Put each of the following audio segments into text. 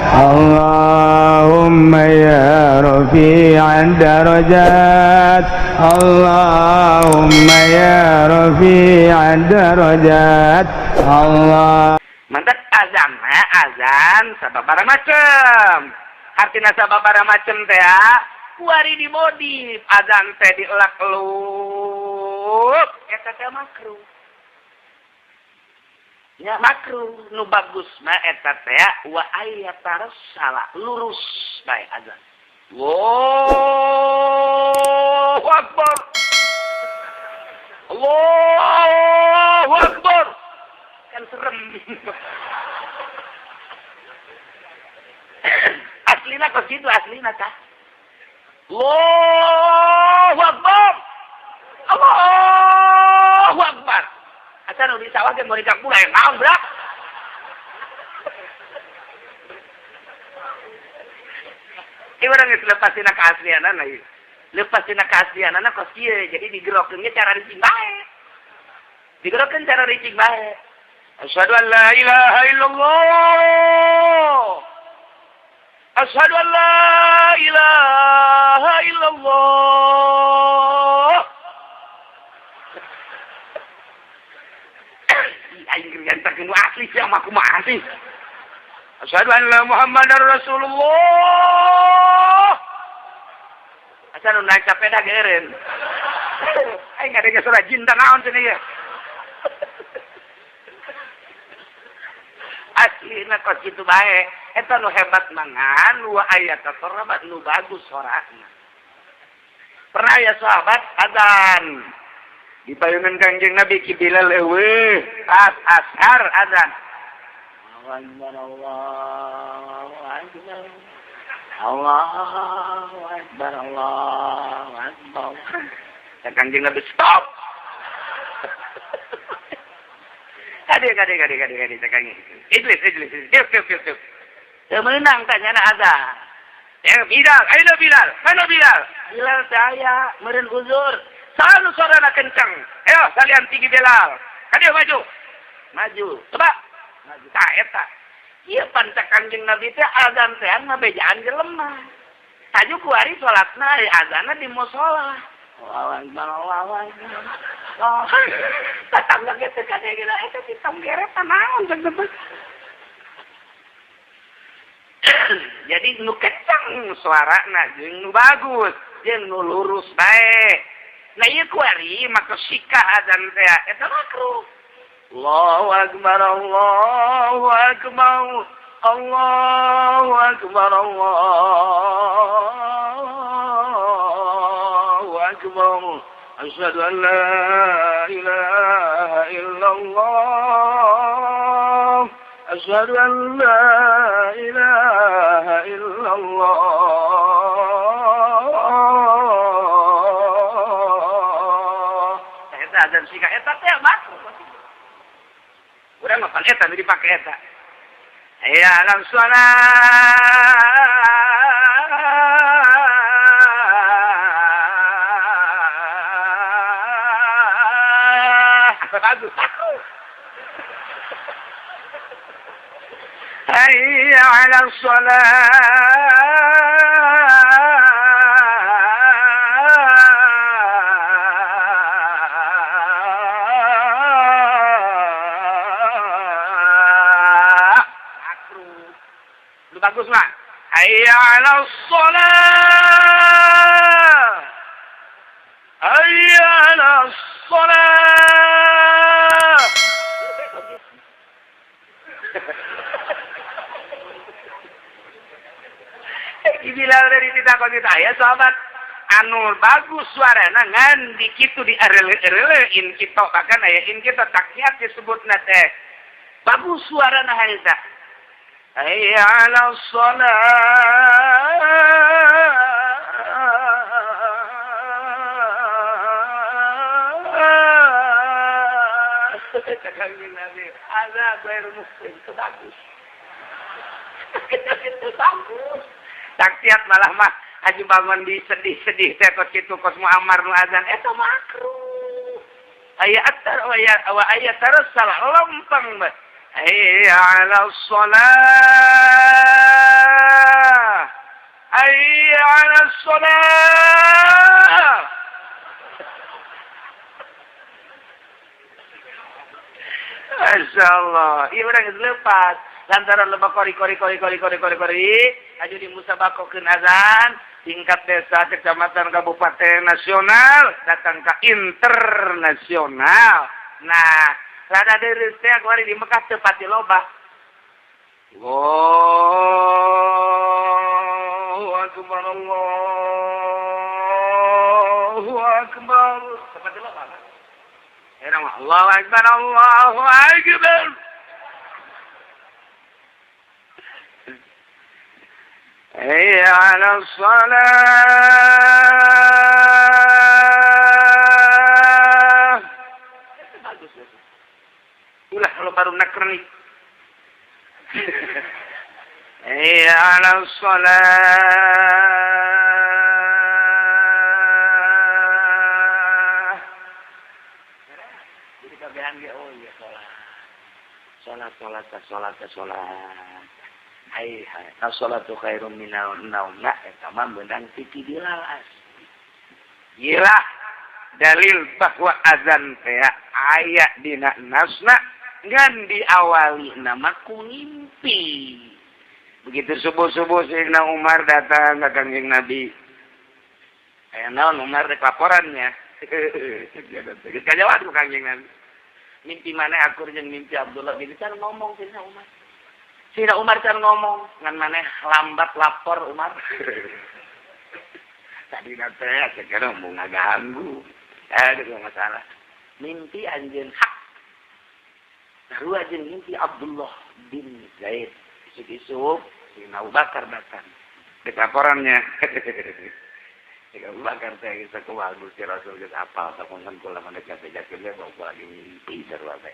اللهم يا رفيع الدرجات، اللهم يا رفيع الدرجات، الله. Mantak azan mah azan sababaraha macem. Artina sababaraha macem teh ya, kuari dimodif azan teh dielak-eluk eta teh makruh. Ya makruh, nu bagus mah eta teh wa ayyatarassala, lurus bae azan. Allahu Akbar. Allahu Akbar. Kan serem. Aslina kok gitu aslina tah. Allahu Akbar. Allahu Akbar. Asa nu di sawah ge mau dikak pula yang naon brak. Ieu urang geus lepas tina keaslianana ieu. Lepas tina keaslianana kos kieu, jadi digerokeun ge cara ricing bae. Digerokeun cara ricing bae. Asyhadu an la ilaha illallah. Asyhadu an la ilaha illallah. Aing keur nganterkeun nu asli sia mah kumaha sih? Asyhadu an la Muhammadar Rasulullah. Asa nu naik sepeda geureun. Aing ngadenge suara cinta naon cenah ieu. Aslina kos kitu bae. Eta nu hebat mangan wa ayat tarabat nu bagus sorana. Pernah ya sahabat azan di payungan Kangjeng Nabi Ki Bilal eueuh pas ashar azan. Allahu Akbar, Allahu Akbar. Allahu Akbar, Allahu Akbar. Dan Kangjeng Nabi stop. Kade kade kade kade kade cakang. Ijlis ijlis. Diuk diuk diuk diuk. Teu meunang tanya na azan. Ya Bilal, ayo Bilal, mana Bilal? Bilal teh aya meureun uzur. Sanu sorana kencang. Ayo salian tinggi Bilal. Kadieu maju. Maju. Coba. Maju. Tah eta. Ieu pan cek Kangjeng Nabi teh azan teh ngabejaan jelema. Taju kuari salatna azanna di musala. Allahu Akbar, Allahu Akbar. Oh, tatangga ge teh kade gila eta di tong geretan naon cek teh. Jadi nu kencang suarana jeung nu bagus, jeung nu lurus bae. Nah ieu kuari maka sikah azan teh eta makruh. Allahu Akbar, Allahu Akbar. Allahu Akbar, Allahu Akbar. Asyhadu an la ilaha illallah. Asyhadu an la ilaha illallah. Eta azan sikah eta teh makruh. Urang mah pan eta nu dipake eta. Ya alam salat. Bagus. Hayya 'ala shalah. Bagus mah. Hayya 'ala shalah. Hayya 'ala shalah. Bilal dari tidak kau ya sahabat anu bagus suarana ngan di kitu di arele-arelein kita bahkan aya in kita takyat disebutna teh bagus suarana harita. Hayya 'ala shalah. Kangjeng Nabi, ada ghair muslim itu bagus. Itu bagus. Taksiat malah mah haji bangun di sedih-sedih teh kos kitu kos Muammar nu azan eta makruh. Aya atar wa aya terus salah lompang bae. Hayya 'ala shalah. 'alas shalah. Masya Allah, iya urang geus leupat lantaran loba kori kori kori kori kori kori kori aju di musabakokeun azan tingkat desa, kecamatan, kabupaten, nasional, datang ke internasional. Nah, rada deureuh teh kuari di Mekah teu pati loba. Allahu akbar, Allahu akbar. Teu pati loba. Allahu akbar, Allahu akbar. Hayya 'alas shalah. Bagus. Ulah kalau baru nakrenik. Hayya 'alas shalah. Jadi kabehan ge oh iya salat. Salat salat salat salat. Hai hai, as-salatu khairum minan naum. Nah, eta mah meunang ti Bilal asli. Gila dalil bahwa azan teh aya dina nasna ngan diawali nama ku ngimpi. Begitu subuh-subuh Sayyidina Umar datang ke Kangjeng Nabi. Aya naon Umar rek laporannya. Geus kajawab ku Kangjeng Nabi. Mimpi mana akur jeung mimpi Abdullah bin Can ngomong Sayyidina Umar. Sayyidina Umar can ngomong ngan maneh lambat lapor Umar. Tadi teh sekarang mau ngaganggu. Ada masalah. Mimpi anjeun hak. Sarua jeung mimpi Abdullah bin Zaid. Isuk-isuk Sayyidina Abu Bakar datang. Dek laporannya. Sayyidina Abu Bakar teh geus kumaha Gusti Rasul geus apal sapunten kula mah deuk bejakeun we bawa lagi mimpi sarua teh.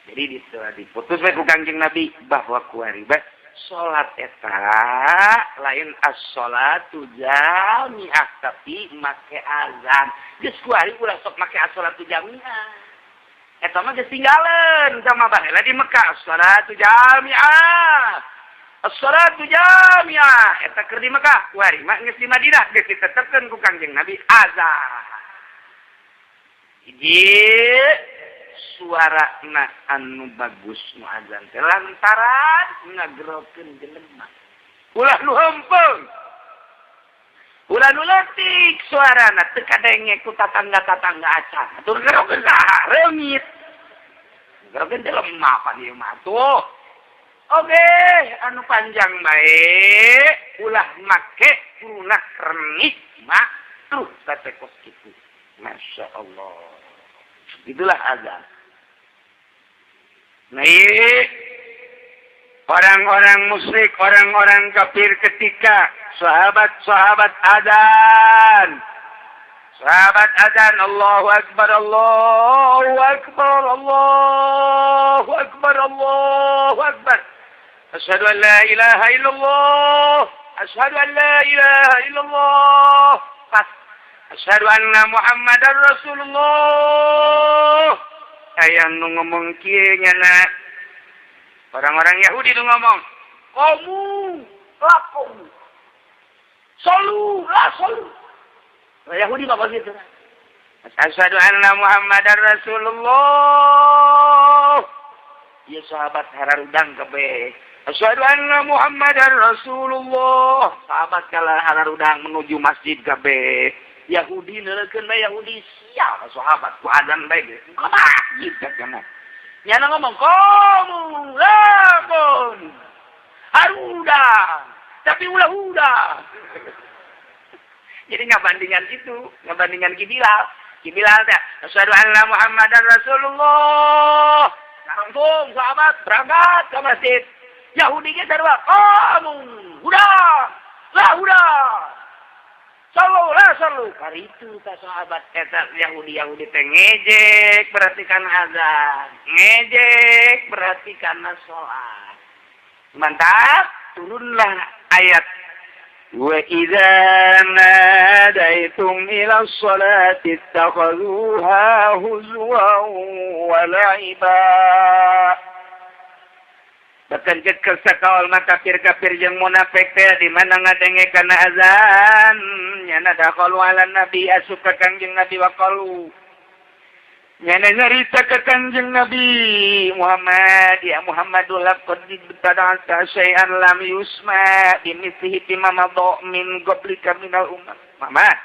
Jadi diputus we ku Kangjeng Nabi bahwa kuari bae salat eta lain as-salatu jami'ah tapi make azan. Geus kuari ulah sok make as-salatu jami'ah. Eta mah geus tinggalan sama baheula di Mekah as-salatu jami'ah. As-salatu jami'ah eta keur di Mekah, kuari mah geus di Madinah geus ditetepkeun ku Kangjeng Nabi azan. Hiji suara na anu bagus nu azan teh lantaran ngagerokeun jelema. Ulah nu hempeung. Ulah nu leutik suarana teu kadenge ku tatangga-tatangga acan. Atur gerokeun saha reungit. Gerokeun jelema pan ieu mah tuh. Oke, anu panjang bae ulah make kuruna renik mah tuh kate kos kitu. Masya Allah. Itulah azan. Nah, orang-orang musyrik, orang-orang kafir ketika sahabat-sahabat azan. Sahabat azan, Allahu Akbar, Allahu Akbar, Allahu Akbar, Allahu Akbar. Asyhadu an la ilaha illallah. Asyhadu an la ilaha illallah. Pas. Asyhadu anna Muhammadar Rasulullah. Aya nu ngomong kieu nyana. Orang-orang Yahudi nu ngomong, "Kamu, la kamu. Solu, la solu." Yahudi mah begitu. Asyhadu anna Muhammadar Rasulullah. Ieu sahabat hararudang kabeh. Asyhadu anna Muhammadar Rasulullah. Sahabat kala hararudang menuju masjid kabeh. Yahudi neurekeun bae Yahudi sial sahabat ku azan bae ge. Ka masjid kana. Nyana ngomong kamu lakon harudang tapi ulah udah. Jadi ngabandingan itu, ngabandingan Ki Bilal. Ki Bilal teh asyhadu anna Muhammadar Rasulullah. Langsung sahabat berangkat ke masjid. Yahudi ge sarua kamu udah lah udah. Selalu lah selalu. Kali itu ka sahabat eta Yahudi Yahudi teh ngejek berarti kan azan, ngejek berarti karena sholat. Mantap, turunlah ayat wa idza nadaitum ila sholati ittakhadhuha huzwan wa la'iba. Bahkan cek sakawal mah kafir-kafir jeung munafik teh di mana ngadenge kana azan, nyana dakhalu ala nabi, asup ka Kangjeng Nabi, wa qalu, nyana nyarita ka Kangjeng Nabi Muhammad, ya Muhammad, laqad ibtada'ta syai'an lam yusma bimithlihi fima madha min qablika minal umam. Muhammad,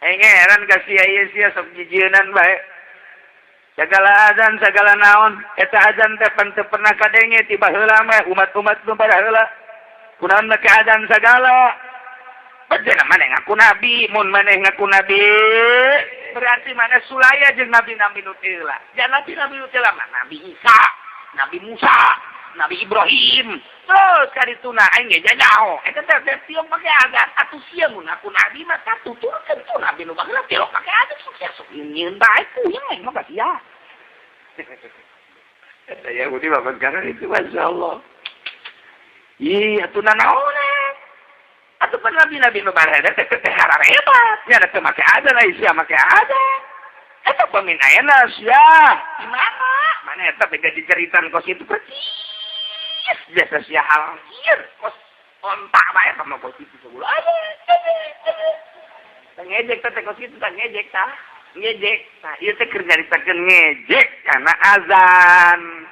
aing heran ka sia ieu, sia sok jijienan bae segala azan, segala naon. Eta azan teh pan teu pernah kadenge ti baheula mah, umat-umat nu baheula. Kunaon make azan segala? Bejana maneh ngaku nabi? Mun maneh ngaku nabi, berarti maneh sulaya jeung nabi-nabi nu teu heula. Ja nabi-nabi nu teu mah Nabi Isa, Nabi Musa, Nabi Ibrahim. Terus kadituna aing ge janyaho eta teh tiong make azan. Atuh sia mun ngaku nabi mah katuturkeun tuh nabi nu baheula tilok make azan. Sok sia sok nyieun bae, puyeng aing mah ka sia. Eta Yahudi mah sekarang itu, Masya Allah. Iya, atuh nanaonan. Atuh pan nabi-nabi nu baheula teh teh hebat. Nya teh make azan, ai sia make azan. Eta pamin ayeuna sia. Di mana? Mana eta beda diceritan kos itu persis. Biasa sia hal ieu kos onta bae sama kos itu sebelum. Tah ngejek teh kos itu, tah ngejek tah. Ngejek. Tah ieu teh keur nyaritakeun ngejek kana azan.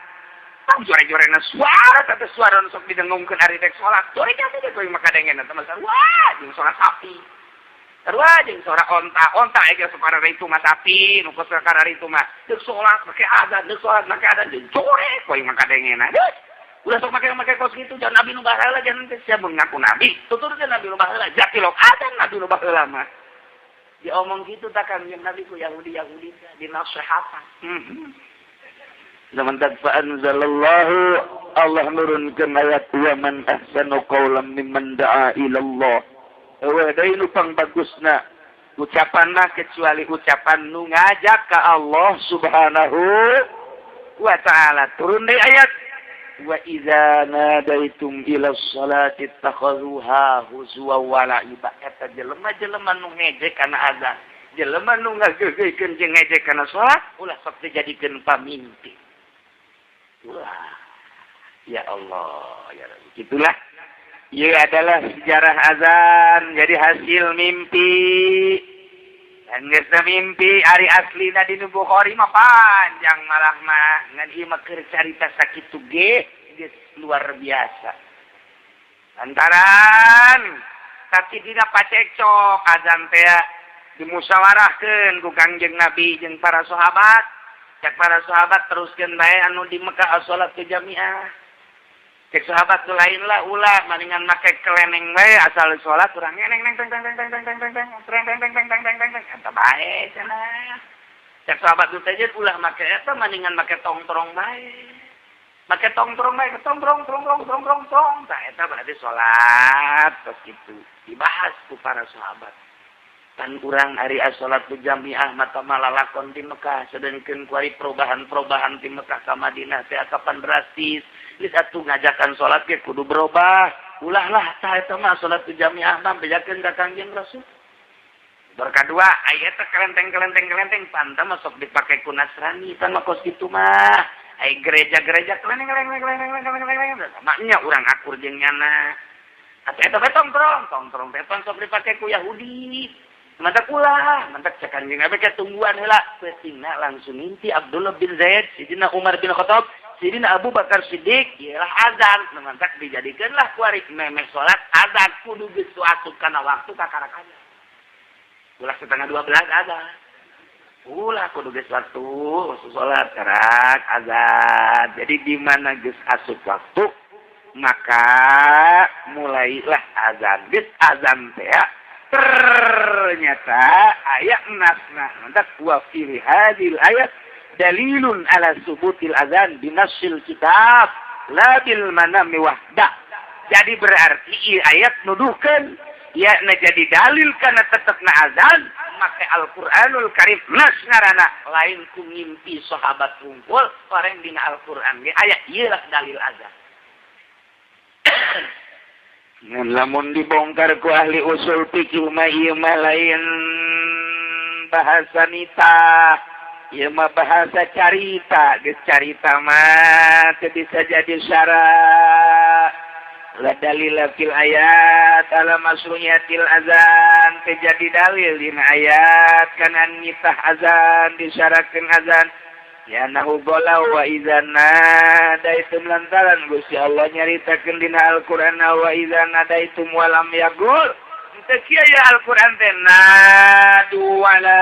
Tah jore-jorena suara, tapi suara nu sok didengungkeun ari rek salat. Jore jatuh deh kowe maka dengen eta mah sarua jeung suara sapi. Sarua jeung suara onta. Onta ge sok itu mah sapi, nu kos itu mah. Deuk salat make azan, deuk salat make azan, jeung jore kowe maka dengen. Aduh. Ulah sok make-make kos kitu, jangan nabi nu baheula, jangan teh sia mengaku nabi. Tuturkeun nabi nu baheula, jatilok azan nabi nu baheula mah. Diomong gitu tak kan yang nabi ku Yahudi Yahudi dinasehatan. Zaman fa anzalallahu, Allah nurunkeun ayat wa man ahsanu qawlan mimman da'a ila Allah. Eueuh deui nu pangbagusna ucapan mah kecuali ucapan nu ngajak ka Allah Subhanahu wa Ta'ala. Turun deui ayat wa idza nadaitum ila sholati ittakhadhuha huzwa wa la'iba. Eta jelema-jelema nu ngejek kana azan, jelema nu ngageugeuykeun jeung ngejek kana salat, ulah sok dijadikeun pamimpin, ulah. Ya Allah, ya Rabbi, itulah. Ia adalah sejarah azan jadi hasil mimpi dan geus mimpi. Ari aslina di Bukhari mah panjang malah mah, ngan ieu mah keur carita sakitu ge geus luar biasa. Lantaran tapi dina pacekcok azan teh dimusyawarahkeun ku Kangjeng Nabi jeung para sahabat. Cek para sahabat, teruskeun bae anu di Mekah salat ke jamiah. Cek sahabat nu lain lah, ulah, maningan make keleneng bae, asal salat urang neng neng teng teng teng teng teng teng teng teng teng teng teng teng teng teng teng, eta bae cenah. Cek sahabat nu teh, ulah make eta, maningan make tongtrong bae, make tongtrong bae, tongtrong tong tong tong tong tong. Tah eta berarti salat terus gitu dibahas ku para sahabat. Kan urang ari salat jamiah mata malalakon di Mekah, sedangkan kuari perubahan-perubahan di Mekah ke Madinah teh kapan drastis. Geus atuh ngajakan salat ge kudu berubah, ulah lah. Tah eta mah salat jamiah mah bejakeun ka Kangjeng Rasul. Berkadua aya teh kelenteng kelenteng kelenteng panta masuk dipake ku Nasrani tan mah kos kitu mah. Ai gereja-gereja kelenteng kelenteng kelenteng kelenteng kelenteng kelenteng, maknya urang akur jeung nyana. Atuh eta teh tongkrong tongkrong teh sok dipake ku Yahudi. Mantak ulah, mantak cek Kanjeng Nabi ke tungguan heula. Peutingna langsung inti Abdullah bin Zaid, Sidina Umar bin Khattab, Sidina Abu Bakar Siddiq, ialah azan. Mantak dijadikanlah kuari memeh salat azan kudu geus asup kana waktu kakarakannya. Ulah 11.30 azan. Ulah, kudu geus waktu salat karak azan. Jadi di mana geus asup waktu, maka mulailah azan. Geus azan teh ternyata ayat nasna. Mantak wa fi hadhil ayat dalilun ala subutil azan binassil kitab la bil manami wahda. Jadi berarti ayat nuduhkan ya, nah, jadi dalil karena tetap na azan make Al-Qur'anul Karim, nas ngarana, lain ku ngimpi sahabat kumpul orang. Dina Al-Qur'an ge aya ieu lah dalil azan. Ngan lamun dibongkar ku ahli usul fikih mah ieu mah lain bahasa nitah. Ieu mah bahasa carita, geus carita mah teu bisa jadi syarat. La dalila fil ayat ala masru'iyatil azan, teu jadi dalil dina ayat kana nitah azan, disyaratkeun azan. Ya nahu bola wa idza nadaitum, lantaran Gusti Allah nyaritakeun dina Al-Qur'an wa idza nadaitum walam yaqul. Teu kieu ya Al-Qur'an teh nadu ala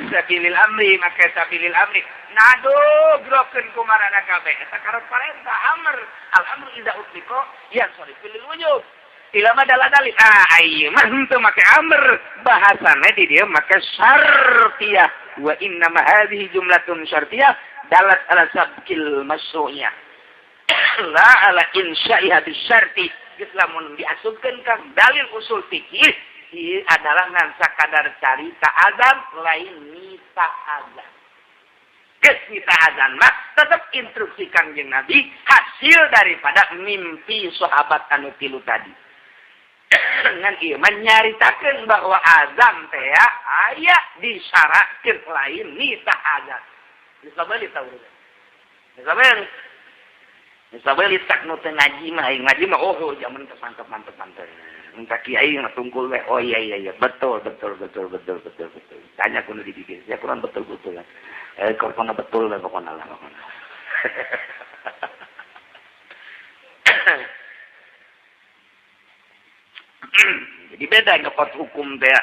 sabilil amri, maka sabilil amri nadu grokeun kumarana kabeh eta karep parentah amr. Al amru idza utliqa yansarifu lil wujub ila madala dalil. Ah, ieu mah henteu make amr, bahasana di dieu make syartiyah. Wa inna ma hadhihi jumlatun syartiyah dalat ala sabkil masyru'iyah la ala insya'iha bisyarti. Geus lamun diasupkeun ka dalil usul fikih, ieu adalah ngan sakadar carita azan, lain nita azan. Geus nita azan mah tetep instruksi Kangjeng Nabi hasil daripada mimpi sahabat anu tilu tadi. Ngan ieu mah nyaritakeun bahwa azan teh aya disyaratkeun, lain nita azan. Bisa beli tahu. Bisa beli. Bisa beli tak nu teu ngaji mah, aing ngaji mah oh zaman teh mantep mantep mantep. Minta kiai mah tungkul we. Oh iya iya iya, betul betul betul betul betul betul. Tanya kudu dipikir, ya kurang betul betul lah. Eh pokona betul lah, pokona lah pokona. Jadi beda nyokot hukum teh.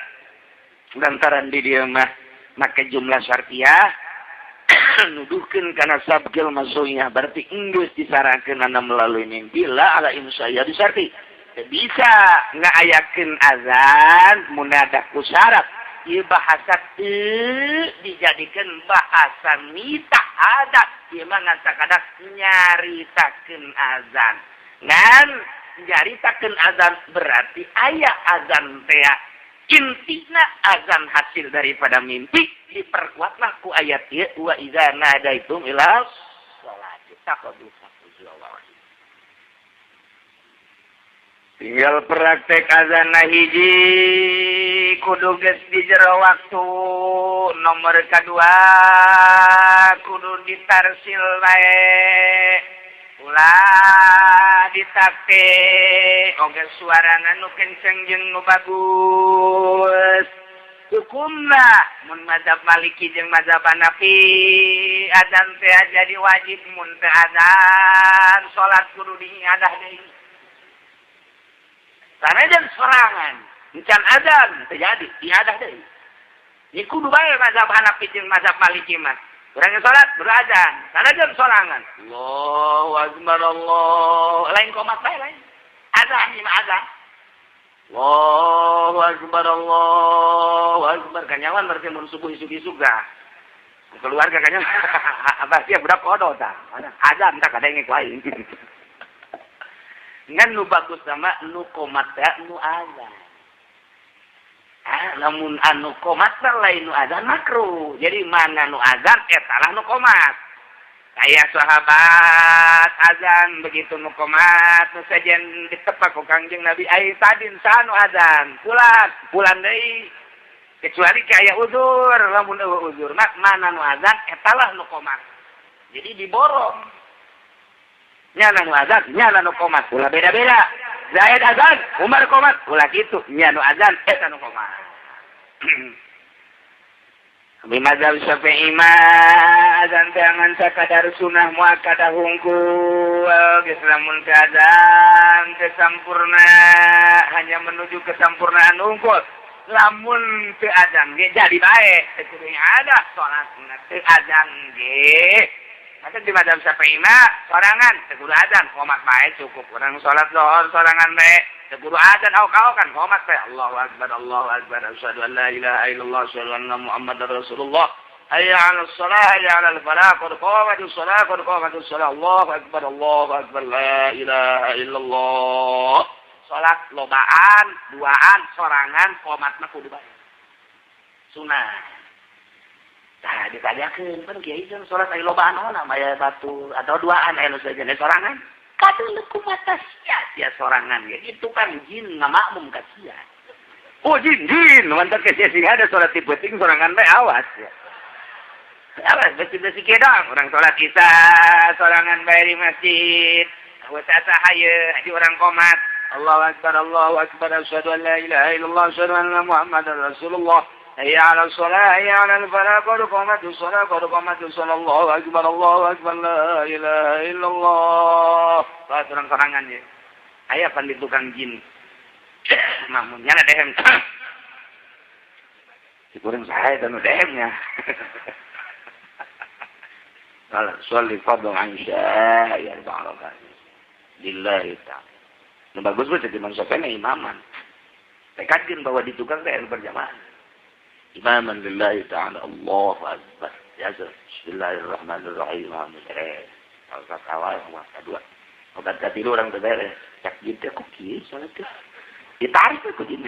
Lantaran di dieu mah make jumlah syartiyah nuduhkeun kana sabgil masuyah, berarti enggeus disarankeun anu melalui mimpi la ala insya disarti. Teu bisa ngaayakeun azan munadah ku syarat. Ieu bahasa teu dijadikeun bahasa mita adat. Ieu mah ngan sakadar nyaritakeun azan. Ngan nyaritakeun azan berarti aya azan teh. Intina azan hasil daripada mimpi diperkuatlah ku ayat ieu wa idza nadaitum ila sholati taqadu. Tinggal praktek azan hiji kudu geus di jero waktu, nomor kedua kudu ditarsil bae, ulah ditakte oge suarana nu kenceng jeung nu bagus. Hukumna mun mazhab Maliki jeung mazhab Hanafi azan teh jadi wajib, mun teu azan salat kudu diiadah deui. Sanajan sorangan encan azan teu jadi diadah deui. Ini kudu bae mazhab Hanafi jeung mazhab Maliki mah. Urang salat kudu azan, sanajan sorangan. Allahu akbar Allah. Lain komat bae lain. Azan ieu mah azan. Allahu akbar Allahu akbar. Kanyawan berarti mun subuh isuk-isuk dah. Keluarga kanyawan. Abah sia budak kodo tah. Azan tak kadenge ku aing. Ngan nu bagus sama nu komat teh nu azan. Ah, lamun anu komat lain nu azan makruh. Jadi mana nu azan eta lah nu komat. Kayak sahabat azan begitu nu komat nu sajen ditepak ku Kangjeng Nabi ai tadin sanu azan. Pulan, pulan deui. Kecuali kayak uzur, lamun eueuh uzur mah mana nu azan eta lah nu komat. Jadi diborong. Nyana nu azan, nyana nu komat. Ulah beda-beda. Zaid azan, Umar komat. Ulah kitu, nya nu azan eta nu komat. Bi mazhab Syafi'i mah azan teh ngan sakadar sunah muakkadah hungkul. Geus lamun teu azan teu sampurna, hanya menuju kesampurnaan hungkul. Lamun teu azan ge jadi bae, teu kudu ada salat teu azan ge. Maka di mazhab Syafi'i mah sorangan teu kudu azan, qomat bae cukup. Urang salat zuhur sorangan bae teu kudu azan auk-aukan, qomat bae. Allahu akbar Allahu akbar, asyhadu an la ilaha illallah, asyhadu anna Muhammadar Rasulullah. Hayya 'alas shalah, hayya 'alal falah, qad qamatis shalah, qad qamatis shalah. Allahu akbar Allahu akbar, la ilaha illallah. Salat lobaan, duaan, sorangan, qomat mah kudu bae. Sunah. Tah ditanyakeun pan kiai jeung salat aya lobaan naon aya batu atau duaan aya nu sejen sorangan. Kadeuleu mata sia sia sorangan ge gitu kan jin ngamakmum ka sia. Oh jin jin mantap ke sia sing ada salat ti peuting sorangan bae awas ya. Apa besi-besi kedong orang sholat isya sorangan bae di masjid. Sasa haye di orang komat. Allahu akbar, Allahu akbar, asyhadu an la ilaha illallah, asyhadu anna Muhammadar Rasulullah. Hayya 'ala shalah, hayya 'ala falah, qad qamatus shalah, qad qamatus shalah, Allahu akbar, Allahu akbar, la ilaha illallah. Salat orang sorangan ya. Aya pan di tukang jin. Makmum nyala dehem. Si kurang saya dan dehemnya. Kalau sholli fardhu isya ya rakaat. Lillahi ta'ala. Nu bagus mah jadi manusia imaman. Tekadkeun bahwa di tukang teh berjamaah. Imaman lillahi ta'ala, Allahu akbar. Ya, bismillahirrahmanirrahim. Alhamdulillah. Rakaat awal, rakaat kedua. Rakaat katilu urang teh beres. Cak jin teh kok kieu salat teh. Ditarik ku jin.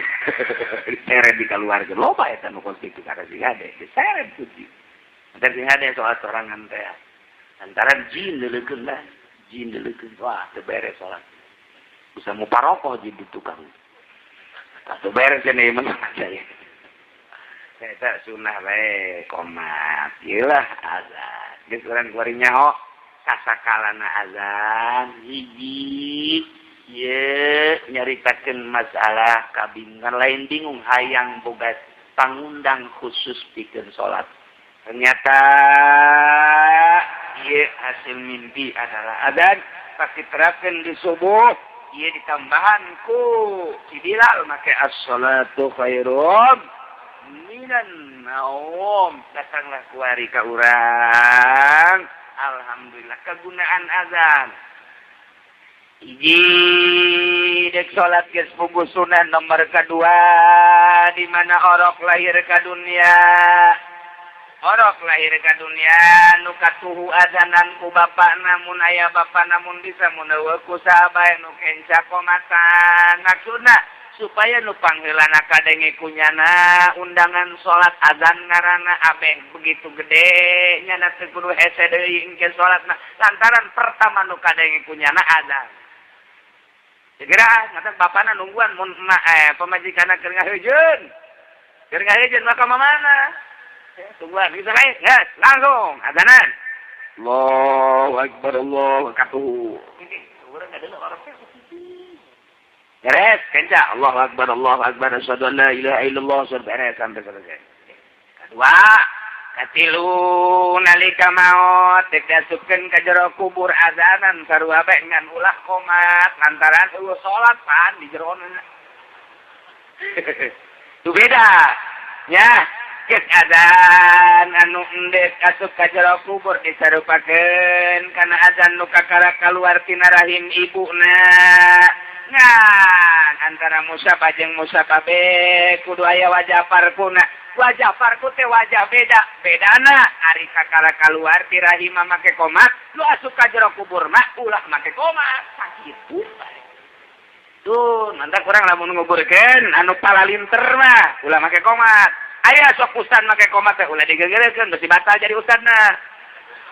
Diseret di keluarga. Loba eta nu kos kitu kana sing hade. Diseret ku jin. Antar sing hade salat sorangan teh. Antara jin leulekeun lah. Jin leulekeun. Wah, teu beres salat. Bisa mau parokoh jin di tukang. Teu beres cenah ieu mah saya. Eta sunah bae komat. Ieu lah azan. Geus urang kuari nyaho sasakalana azan hiji ye nyaritakeun masalah kabingungan, lain bingung, hayang boga pangundang khusus pikeun salat. Ternyata ieu hasil mimpi adalah adzan pasti terapkeun di subuh. Ieu ditambahan ku si Bilal make as-salatu khairum minan naum. Datanglah kuari ka urang, alhamdulillah, kegunaan azan. Hiji, dek salat geus puguh sunah. Nomor kedua, di mana orok lahir ka dunia, orok lahir ka dunia nu katuhu azanan ku bapak, namun aya bapak, namun bisa mun euweuh ku sahabat nu kenca komatan. Maksudna supaya nu pangheulana kadenge ku nyana undangan salat, azan ngaranna abeh begitu gede nyana teu kudu hese deui engke salatna lantaran pertama nu kadenge ku nyana azan. Segera ngata bapana nungguan mun emak pamajikanna keur ngahejeun. Keur ngahejeun maka mana? Tungguan bisa lain, geus langsung azanan. Allahu akbar, Allah katuhu. Urang adalah orang. Beres, kenca. Allahu akbar, Allahu akbar, asyhadu an la ilaha illallah, asyhadu beres sampai selesai. Kedua, katilu, nalika maot dek diasupkeun ka jero kubur azanan sarua bae ngan ulah komat lantaran euweuh salat pan di jerona. Itu beda. Ya, geus azan anu endek asup ka jero kubur disarupakeun kana azan nu kakara kaluar tina rahim ibuna. Ngan antara musyafah jeung musyafah be kudu aya wajah farquna. Wajah farqu teh wajah beda. Bedana ari kakara kaluar ti rahim make komat, lu asup ka jero kubur mah ulah make komat. Sakitu. Tuh, mantap kurang lamun nguburkeun anu palalinter mah ulah make komat. Aya sok ustad make komat teh ulah digegerekeun, besi batal jadi ustadna.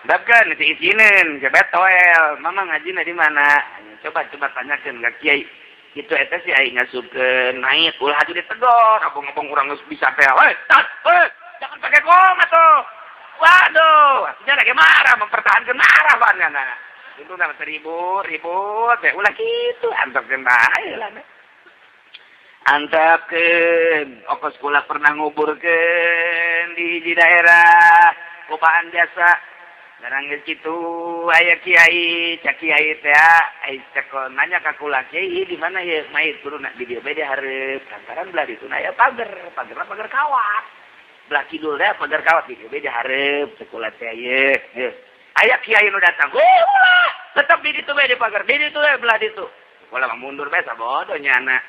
Babkeun si isineun, ke toel. Mama ngajina di mana? Coba coba tanyakeun ka kiai. Gitu eta si aing ngasupkeun naik ulah atuh ditegor, abong-abong urang geus bisa teh. Weh, tat, weh, jangan pakai komat tuh. Waduh, artinya lagi marah, mempertahankan marah pan nah. Itu nama ribut, ribut, teh ulah kitu, antepkeun bae lah. Antepkeun, ongkoh sekolah pernah nguburkeun di hiji daerah, cobaan biasa. Garang geus kitu aya kiai, cak kiai teh ai cek nanya ka kula, "Kiai, di mana ya mayit guruna?" "Di dieu bae di hareup." Lantaran belah ditu aya pagar, pagarna pagar kawat. Belah kidul teh pagar kawat, di dieu bae di hareup cek kula teh ieu. Aya kiai nu datang, "Oh, ulah, tetep di ditu bae di pagar, di ditu bae belah ditu." Kula mah mundur bae sabodo nyana.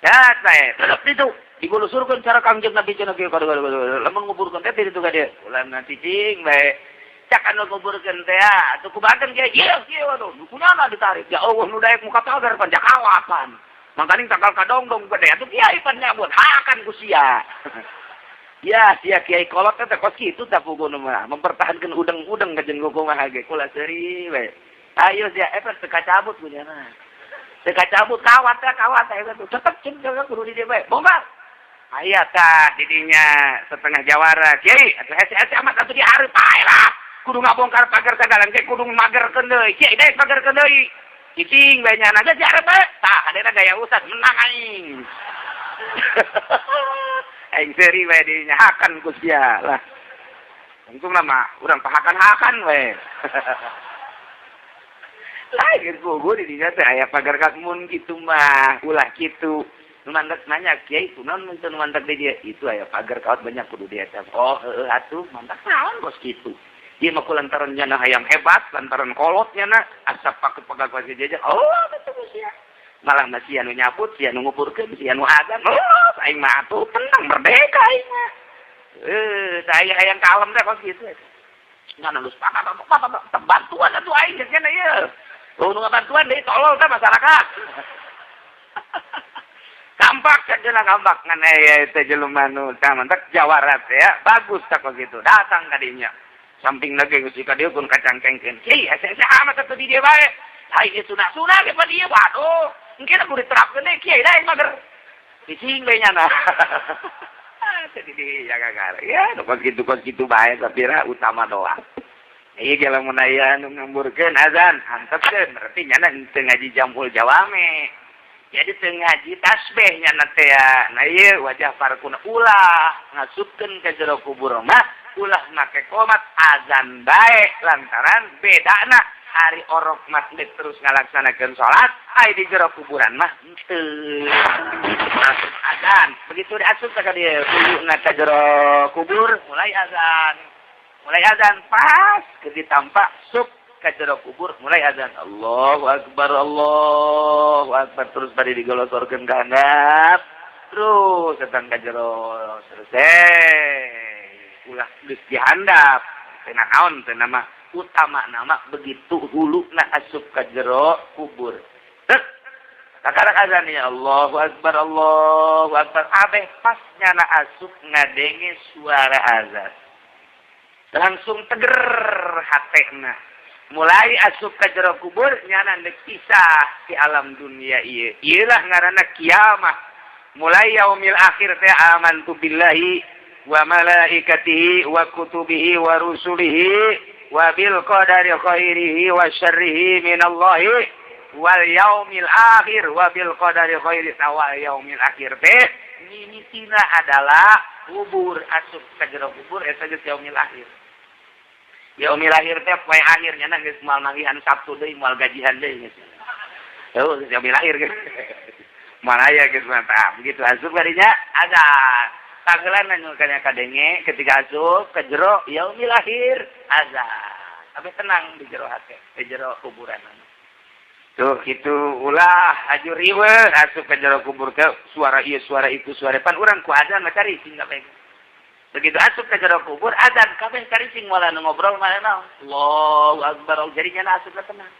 Ya, bae, tetep ditu. Digulusurkeun cara Kangjeng Nabi cenah kieu lamun nguburkeun teh di ditu ka dieu. Ulah nanti cicing bae. Cak anu nguburkeun teh atuh kubahakeun kieu ieu kieu atuh kunyana ditarik. Ya Allah, nu daek muka pagar pan jakawapan. Mangkaning tangkal kadongdong gede atuh kiai pan nyabut hakan ku sia. Ya, sia kiai kolot teh kos kitu tah puguna mah mempertahankan udeng-udeng ka jeung kumaha ge kula seuri we. Ayo sia eta teu kacabut kunyana. Teu kacabut kawat teh kawat teh tetep cing kudu di dieu bae. Bongkar. Aya tah didinya setengah jawara. Kiai, atuh hese-hese amat atuh dihareup bae lah. Kudu ngabongkar pagar sagalan ge kudu magerkeun deui. Kiai daek magerkeun deui. Cicing bae nyana geus dihareup bae. Tah, kadena gaya ustad menang aing. Aing seuri bae dinya hakan ku sia lah. Untungna mah urang pahakan-hakan we. Lain kubu di dinya teh aya pagar mun kitu mah ulah kitu. Nu mantak nanya kiai kunaon mun teu mantak di dieu? Itu aya pagar kawat banyak kudu di eta. Oh heueuh atuh mantak naon bos kitu. Ieu mah lantaran nyana hayang hebat, lantaran kolot nyana asap pakai pagar pagar jajah. Oh betul sia. Malah masih anu nyabut, sia nu nguburkeun, sia nu azan. Oh, aing mah atuh tenang merdeka aing mah. Saya hayang kalem teh kos kitu. Ngan geus bantuan atuh aing geus nya ieu. Oh, nu ngabantuan deui tolol teh masyarakat. Kampak cenah kampak ngan aya teh jelema nu tah mantak jawara teh ya. Bagus tah kos kitu. Datang ka dinya. Samping lagi geus ka dieu kun kacangkengkeun. Kiai hese-hese amat atuh di dieu bae. Lain ieu sunah-sunah ge pa dieu waduh. Engke kudu diterapkeun deui kiai daek mager. Cicing bae nyana. Jadi di jaga ya, kos kitu bae sapira utama doa. Iya ge lamun aya nu ngamburkeun azan, antepkeun berarti nyana teu ngaji jamul jawame. Jadi teu ngaji tasbih nyana teh ya. Nah ieu wajah parkuna ulah ngasupkeun ka jero kubur mah ulah make komat azan bae lantaran bedana hari orok mah terus ngalaksanakeun salat, ai di jero kuburan mah henteu. Asup azan, begitu diasup ka dieu huluna ka jero kubur mulai azan. Mulai azan pas ke ditampak sup ka jero kubur mulai azan. Allahu akbar, Allahu akbar, terus bari digolosorkeun ka handap. Terus datang ka jero selesai. Ulah geus dihandap. Teu naon teu nama utama nama begitu hulu na asup ka jero kubur. Tek. Kakarak azan ya Allahu akbar, Allahu akbar. Abeh pas nyana asup ngadenge suara azan. Langsung teger hatena. Mulai asup ka jero kubur nyana deuk pisah di alam dunia ieu. Ieu lah ngaranna kiamah. Mulai yaumil akhir teh amantu billahi wa malaikatihi wa kutubihi wa rusulihi wa bil qadari khairihi wa syarrihi minallahi wal yaumil akhir wa bil qadari khairi wal yaumil akhir teh mimitina adalah kubur, asup ka jero kubur eta geus yaumil akhir. Yaumil akhir teh poe akhir nya geus moal manggihan Sabtu deui, moal gajian deui geus. Heuh, geus yaumil akhir geus. Moal aya geus mantap. Begitu asup kadinya azan. Tanggelan anu kana kadenge ketika asup ke jero yaumil akhir azan. Tapi tenang di jero hate, di jero kuburan. Tuh gitu ulah aju riweuh asup ke jero kubur ke suara ieu suara itu suara pan urang ku azan mah cari sing kabeh. Begitu asup ke jero kubur azan kabeh cari sing moal nu ngobrol mah naon. Allahu akbar, jadi nya asup tenang.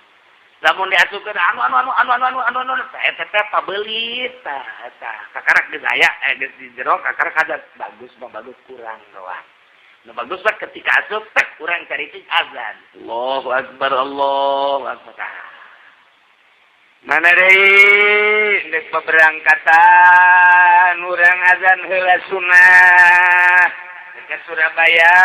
Lamun diasupkeun anu anu anu anu anu anu anu anu eta teh pabelit tah eta kakarak geus aya geus di jero kakarak azan bagus mah bagus kurang doang. Nu bagus mah ketika asup teh urang cari azan. Allahu akbar, Allahu akbar. Mana deui geus beberangkatan urang azan heula sunah. Ke Surabaya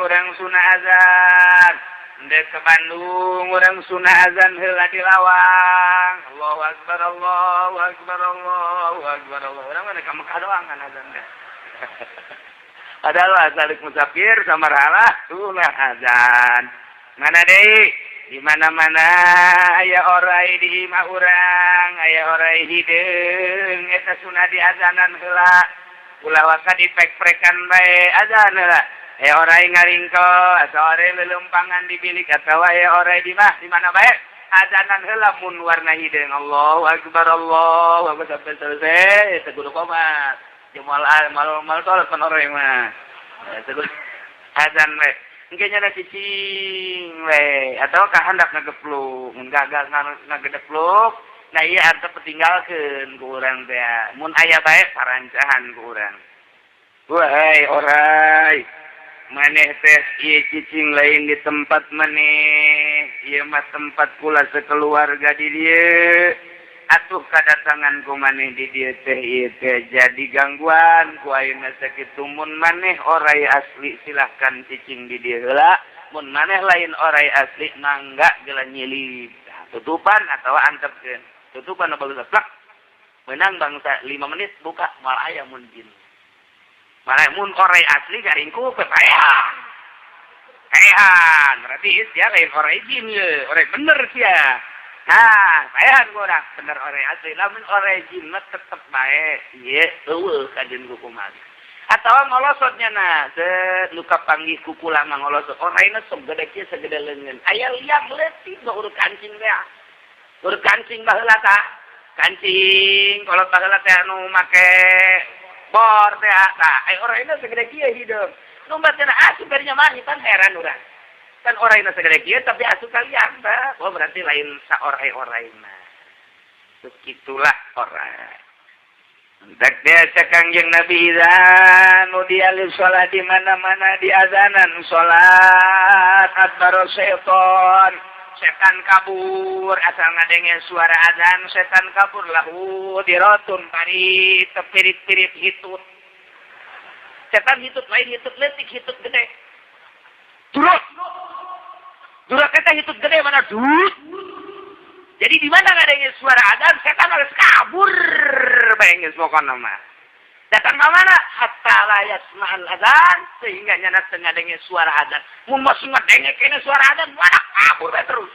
urang sunah azan. Ndek ke Bandung urang sunah azan heula di lawang. Allahu akbar, Allahu akbar, Allahu akbar, Allah. Urang mah ka Mekah doang kan azan teh. Padahal asal musafir sama marhalah sunah azan. Mana deui? Di mana-mana aya orai di imah urang, aya orai hideung eta sunah diazanan heula. Ulah waka dipek-prekan bae azan heula. Aya orai ngaringko atau orai lelumpangan di bilik atau aya orai di mah di mana bae azanan heula mun warna hideung. Allahu akbar, Allahu akbar sampai selesai teu kudu komat. Jeung moal moal moal tol pan orai mah. Teu kudu azan we. Engke nya cicing we atau kahandak ngagepluk mun gagal ngagedepluk nah ieu antep tinggalkeun ku urang teh mun aya bae parancahan ku urang. Wahai orai maneh teh ieu cicing lain di tempat maneh, ieu mah tempat kula sekeluarga di dieu. Atuh kadatangan ku maneh di dieu teh ieu teh jadi gangguan ku ayeuna sakitu. Mun maneh oray asli, silahkan cicing di dieu heula. Mun maneh lain oray asli, mangga geula nyilib tutupan atau antepkeun tutupan. Apa plak menang bangsa 5 menit buka, moal aya mun jin. Malah mun oray asli garingku pepaehan. Paehan berarti dia lain oray jin ye, oray bener sia. Nah, paehan urang bener oray asli. Lamun oray jin mah tetep bae ieu eueuh kajeun kumaha. Atawa ngolosotnya, nah, set luka panggih kukula mah ngolosot. Orayna sok gede kieu, segede leungeun. Aya liang leutik mah urut kancing teh. Urut kancing baheula tah. Kancing kolot baheula teh anu make bor teh tah. Aya orayna segede kieu hideung. Lumpat cenah asup kadinya mah pan heran urang. Kan orayna segede kieu tapi asup ka liang tah. Oh, berarti lain saoray-orayna. Terus gitulah oray. Tak biasa Kangjeng Nabi, idza nudiya sholat, di mana-mana di azanan sholat, adbaro setan, setan kabur. Asal ngadenge suara azan, setan kabur. Lahu dirotun, pari tepirit-pirit hitut setan. Hitut lain hitut letik, hitut gede. Durut durut eta hitut gede mana durut. Jadi di mana ngadenge suara azan, setan harus kabur bae pokokna mah. Datang ke mana? Hatta la yasma'al azan, sehingga nyana teu ngadenge suara azan. Mun masih ngadenge kene suara azan, mana kabur bae terus.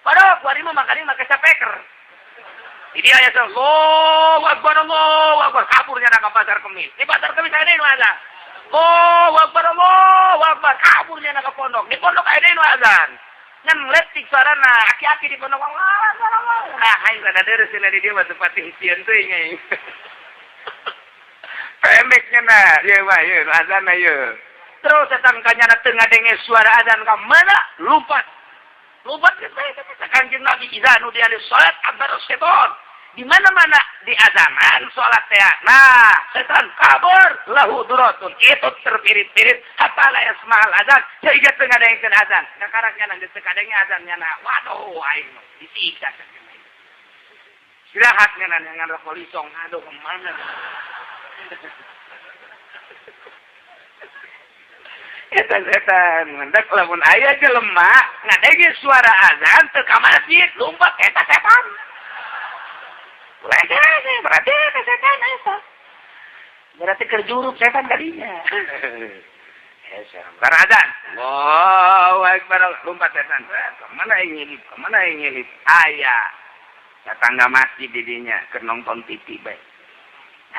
Padahal kuari mah makanya make speaker. Ini ayat Allahu Akbar, Allahu Akbar, kabur nyana ke Pasar Kemis. Di Pasar Kemis ada nu azan. Allahu Akbar, Allahu Akbar, kabur nyana ke pondok. Di pondok ada nu azan. Ngan letik suarana, aki-aki di pondok Allah Allah. Ah, aing rada deres cenah di dieu mah teu sieun teuing aing. Pendeknya nah, ieu mah ieu nu azan ieu. Terus setan kanyana teu ngadenge suara azan ka mana? Lompat. Lompat ke saya kata Kanjeng Nabi, idza nudiya lis-shalat adbara setan. Di mana-mana di azanan salat teh. Nah, setan kabur. Lahu duratun. Itu terpirit-pirit hatta la yasma'al azan, sehingga teu ngadengkeun azan. Kakaraknya geus teu kadenge azan nyana. Waduh, aing disiksa. Istirahat nyana dengan rokok lisong. Aduh, kemana? Setan setan mendak lamun aya jelema ngadenge suara azan teu ka masjid, lompat, eta setan. Berarti eta setan eta. Berarti kerjuruk setan tadinya. Karena azan. Allahu Akbar, lompat setan. Kemana ingin? Kemana ingin? Aya. Tetangga masjid di dinya keur nonton TV bae.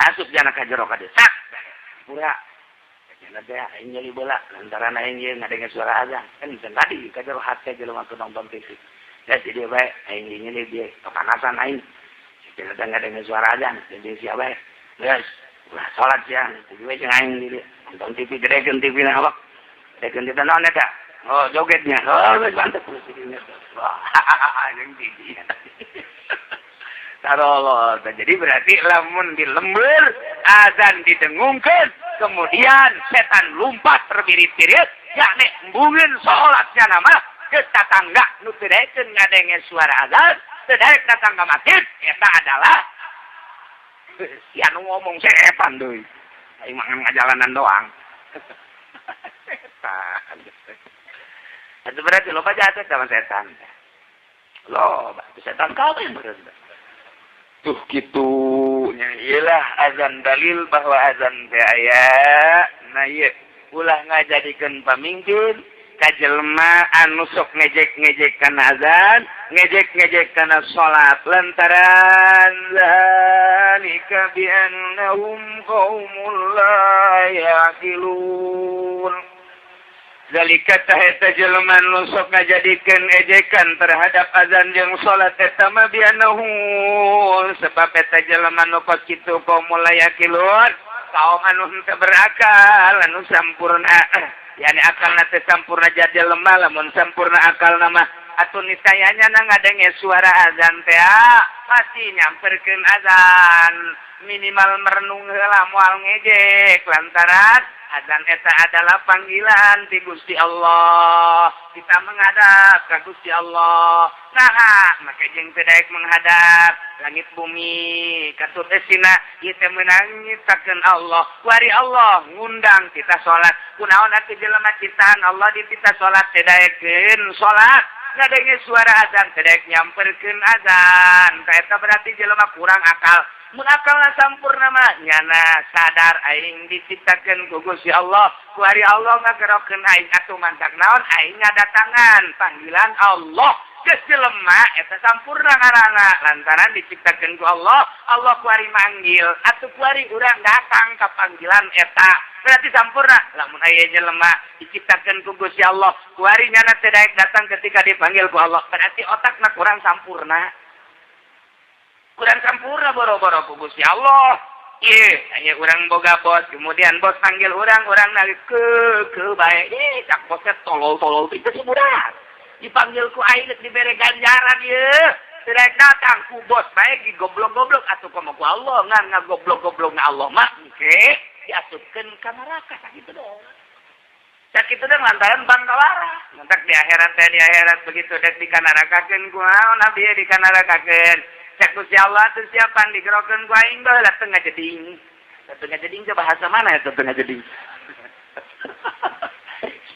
Asup jana ka jero ka dieu. Sak. Pura. Cenah teh aing nyeli bola lantaran aing ieu ngadenge suara azan. Kan bisa tadi ka jero hate jelema keur nonton TV. Ya jadi bae aing nyeli dia kepanasan aing. Cenah teh ngadenge suara azan, jadi sia bae. Geus, ulah salat siang. Jadi we jeung aing di dieu. Nonton TV, gedekeun TV na awak. Gedekeun TV naon eta? Oh, jogetnya. Oh, geus mantep. Wah, jeung TV. Tarolol. Jadi berarti lamun di lembur azan didengungkeun, kemudian setan lompat terbirit-birit, yakni embungeun salatnya nama ke tetangga nu teu daekeun ngadenge suara azan, teu daek datang ke masjid, eta adalah si anu ngomong setan deui. Aing mah ngajalanan doang. Setan. Itu berarti loba jatuh sama setan. Loba, setan kabeh berarti. Tuh gitu nya, iyalah azan, dalil bahwa azan teh aya. Nah, ieu ulah ngajadikeun pamimpin ka jelema anu sok ngejek-ngejek kana azan, ngejek-ngejek kana salat, lantaran zalika bi annahum qaumul la yaqilun. Zalika tah eta jelema nu sok ngajadikeun ejekan terhadap azan jeung salat eta mah biannahum, sebab eta jelema nu kos kitu, qaumul la yaqilun, kaum anu henteu berakal anu sampurna, yani akalna teu sampurna. Jadi lemah, lamun sampurna akalna mah atuh niscayanya na ngadenge suara azan teh pasti nyamperkeun azan, minimal merenung heula, moal ngejek lantaran Azan eta adalah panggilan ti Gusti Allah. Kita menghadap ka Gusti Allah. Nah, maka jeung teu daek menghadap langit bumi katut esina ieu teh meunang nyiptakeun Allah. Kuari Allah ngundang kita salat. Kunaon atuh jelema ciptaan Allah dititah salat teu daekeun salat? Ngadenge suara azan teu daek nyamperkeun azan. Eta berarti jelema kurang akal. Mun akalna sampurna mah nyana sadar aing diciptakeun ku Gusti Allah. Kuari Allah ngagerokeun aing, atuh mantak naon aing ngadatangan panggilan Allah. Geus jelema eta sampurna ngaranna lantaran diciptakeun ku Allah, Allah kuari manggil, atuh kuari urang datang ka panggilan eta. Berarti sampurna. Lamun aya jelema diciptakeun ku Gusti Allah, kuari nyana teu daek datang ketika dipanggil ku Allah, berarti otakna kurang sampurna. Kurang sampurna boro-boro ku Gusti Allah. Iya, hanya urang boga bos, kemudian bos panggil urang, urang nalik ke bae. Ih, cak bosnya tolol-tolol itu si budak. Dipanggil ku aing geus dibere ganjaran ieu. Tidak datang ku bos bae di goblok-goblok, atuh komo ku Allah ngan ngagoblok-goblok na Allah mah engke diasupkeun ka neraka sakitu doang. Sakitu doang lantaran bangkawara. Mantak di akhirat teh, di akhirat begitu dek dikanarakakeun ku naon abdi dikanarakakeun. Cek Gusti Allah teu siapan digerokeun ku aing baheula teu ngajeding. Teu ngajeding teh bahasa mana ya teu ngajeding?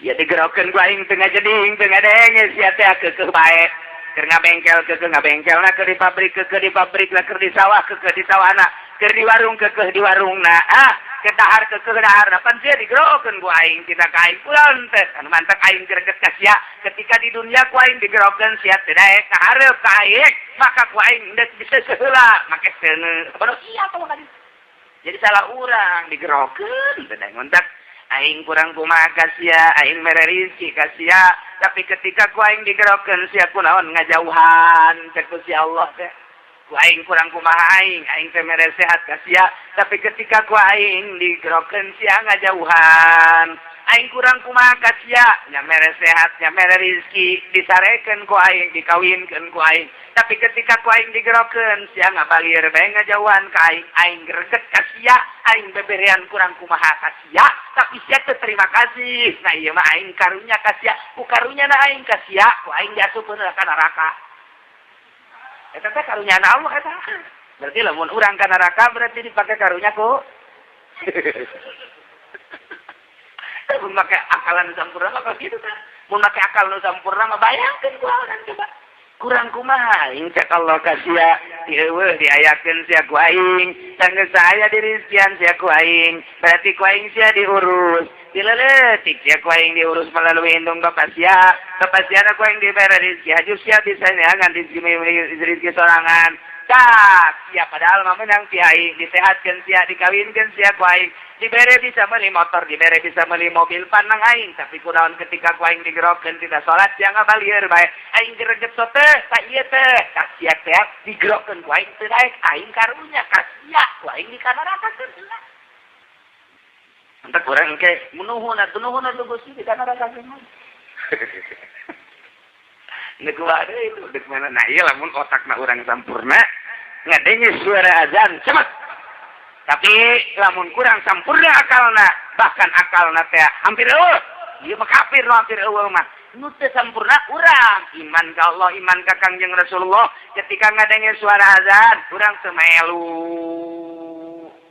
Ya digerokeun ku aing teu ngajeding, teu ngadenge sia teh keukeuh bae. Keur ngabengkel keukeuh ngabengkelna, keur di pabrik keukeuh di pabrikna, keur di sawah keukeuh di sawahna, keur di warung keukeuh di warungna. Ah, keur dahar keukeuh daharna. Pan sia digerokeun ku aing tina ka aing pulang teh. Anu mantak aing greget ka sia ketika di dunia ku aing digerokeun sia teu daek kahareup ka aing, maka ku aing geus bisa seheula make seuneu. Bodoh sia tong ka. Jadi salah urang digerokeun teu daek mantak aing kurang kumaha ka sia, aing mere rizki ka sia, tapi ketika ku aing digerokeun sia kunaon ngajauhan, cek Gusti Allah teh. Ku aing kurang kumaha aing, aing teh mere sehat ka sia, tapi ketika ku aing digerokeun sia ngajauhan. Aing kurang kumaha ka sia, nya mere sehat, nya mere rizki, disarekeun ku aing, dikawinkeun ku aing. Tapi ketika ku aing digerokeun sia ngabalir bae ngajauhan ka aing, aing greget ka sia, aing beberean kurang kumaha ka sia, tapi sia teu terima kasih. Nah, ieu mah aing karunya ka sia, ku karunya na aing ka sia, ku aing diasupkeun ka neraka. Eta teh karunya na Allah eta. Berarti lamun urang ka neraka berarti dipake karunya ku. Mun make akalan nu sampurna mah kitu tah. Mun make akal nu sampurna mah bayangkeun ku urang coba. Kurang kumaha aing cek Allah ka sia, dieuweuh diayakeun sia ku aing, sanggeus aya dirizkian sia ku aing, berarti ku aing sia diurus. Dileletik sia ku aing diurus melalui indung bapa sia, bapa sia ku aing dibere rizki, haju sia bisa neangan rizki, rizki sorangan. Tak, sia padahal mah menang ti aing, disehatkeun sia, dikawinkeun sia ku aing, dibere bisa beli motor, dibere bisa beli mobil panang aing, tapi kunaon ketika ku aing digerokeun tidak salat sia ngabalieur bae. Aing greget so teh, ka ieu teh, ka sia teh digerokeun ku aing teu daek, aing karunya ka sia, ku aing dikanarakakeun heula. Entak urang engke menuhun atuh nuhun atuh Gusti dikanarakakeun. Nek deui itu dek mana? Nah, ieu lamun otakna urang sampurna ngadenge suara azan cepat. Tapi lamun kurang sampurna akalna, bahkan akalna teh hampir eueuh. Ieu mah kafir nu hampir eueuh mah. Nu teu sampurna urang iman ka Allah, iman ka Kangjeng Rasulullah, ketika ngadenge suara azan urang teu melu.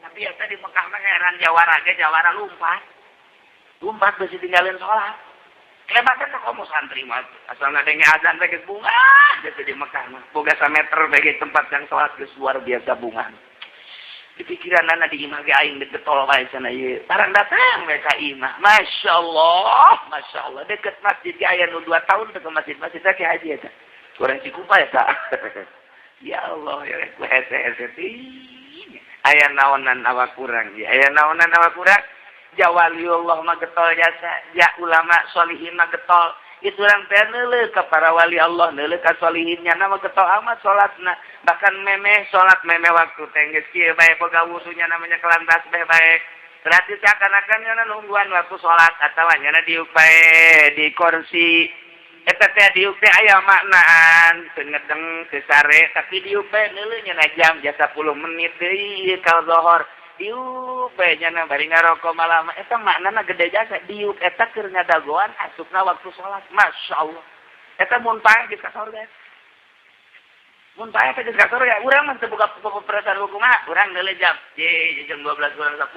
Tapi eta di Mekah mah heran, jawara ge jawara lumpat. Lumpat beusi tinggalin salat. Kelebatan mah komo santri mah asal ngadenge azan teh geus bungah geus di Mekah mah. Boga sameter bae tempat yang salat geus luar biasa bungah. Di pikiran anak di imah ge aing deket tol wae sana ieu. Tarang datang we ka imah. Masya Allah, Masya Allah. Deket masjid ge aya nu 2 tahun teu ke masjid. Masjid teh Ki Haji eta. Kurang Cikupa ya ta. Ya Allah, ya ku hese-hese teuing. Aya naonan awak kurang, ya aya naonan awak kurang. Ja waliullah mah getol jasa, ja ulama solihin mah getol. Itu urang teh neuleuh ka para wali Allah, neuleuh ka solihinnya mah getol amat salatna. Bahkan memeh salat memeh waktu teh geus kieu bae boga wudunya namanya kelantas bae bae. Berarti seakan-akan nyana nungguan waktu salat atawa nyana diuk bae di kursi. Eta teh diuk teh aya maknaan, teu ngedeng teu sare, tapi diuk bae neuleuh nyana jam ja 10 menit deui ka zohor. Diuk bae nyana bari ngarokok malam eta maknana gede jasa diuk eta keur ngadagoan asupna waktu salat. Masya Allah. Eta mun paeh geus ka sorga. Mun paeh teh geus ka sorga. Urang mah teu buka perasaan kumaha, urang deuleu jam ye jam 12 kurang 10.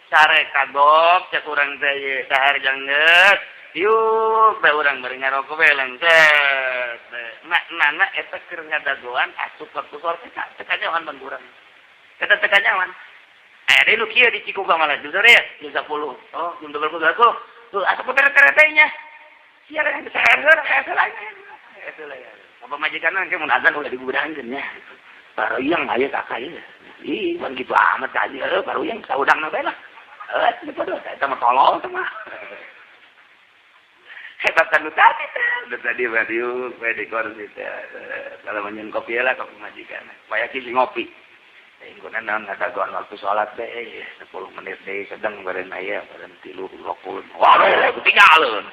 Sare kagok cek urang teh ye dahar janggeus. Diuk bae urang bari ngarokok bae lengket. Maknana eta keur ngadagoan asup waktu salat eta teu kanyahoan ban urang. Eta teu kanyahoan. Aya deui nu kieu di Cikupa malah jam sore ya, jam 10. Oh, jam 12 10. Tuh asup tere-tere nya. Sia yang saya heula eta lah ya. Apa majikan engke mun azan ulah digugudangkeun nya. Baru yang aya kakak ieu. Ih, pan kitu amat kaji heuh baru yang saudangna bae lah. Heuh, teu podo eta mah tolol teh mah. Hebat nu tadi teh. Nu tadi mah diuk we di kursi teh. Kalau menyen kopi lah kopi majikan. Supaya kisi ngopi. Ingkunan naon ngadagoan waktu sholat teh 10 menit deui sedang baren aya baren 3 rokul. Wah, ketinggalan.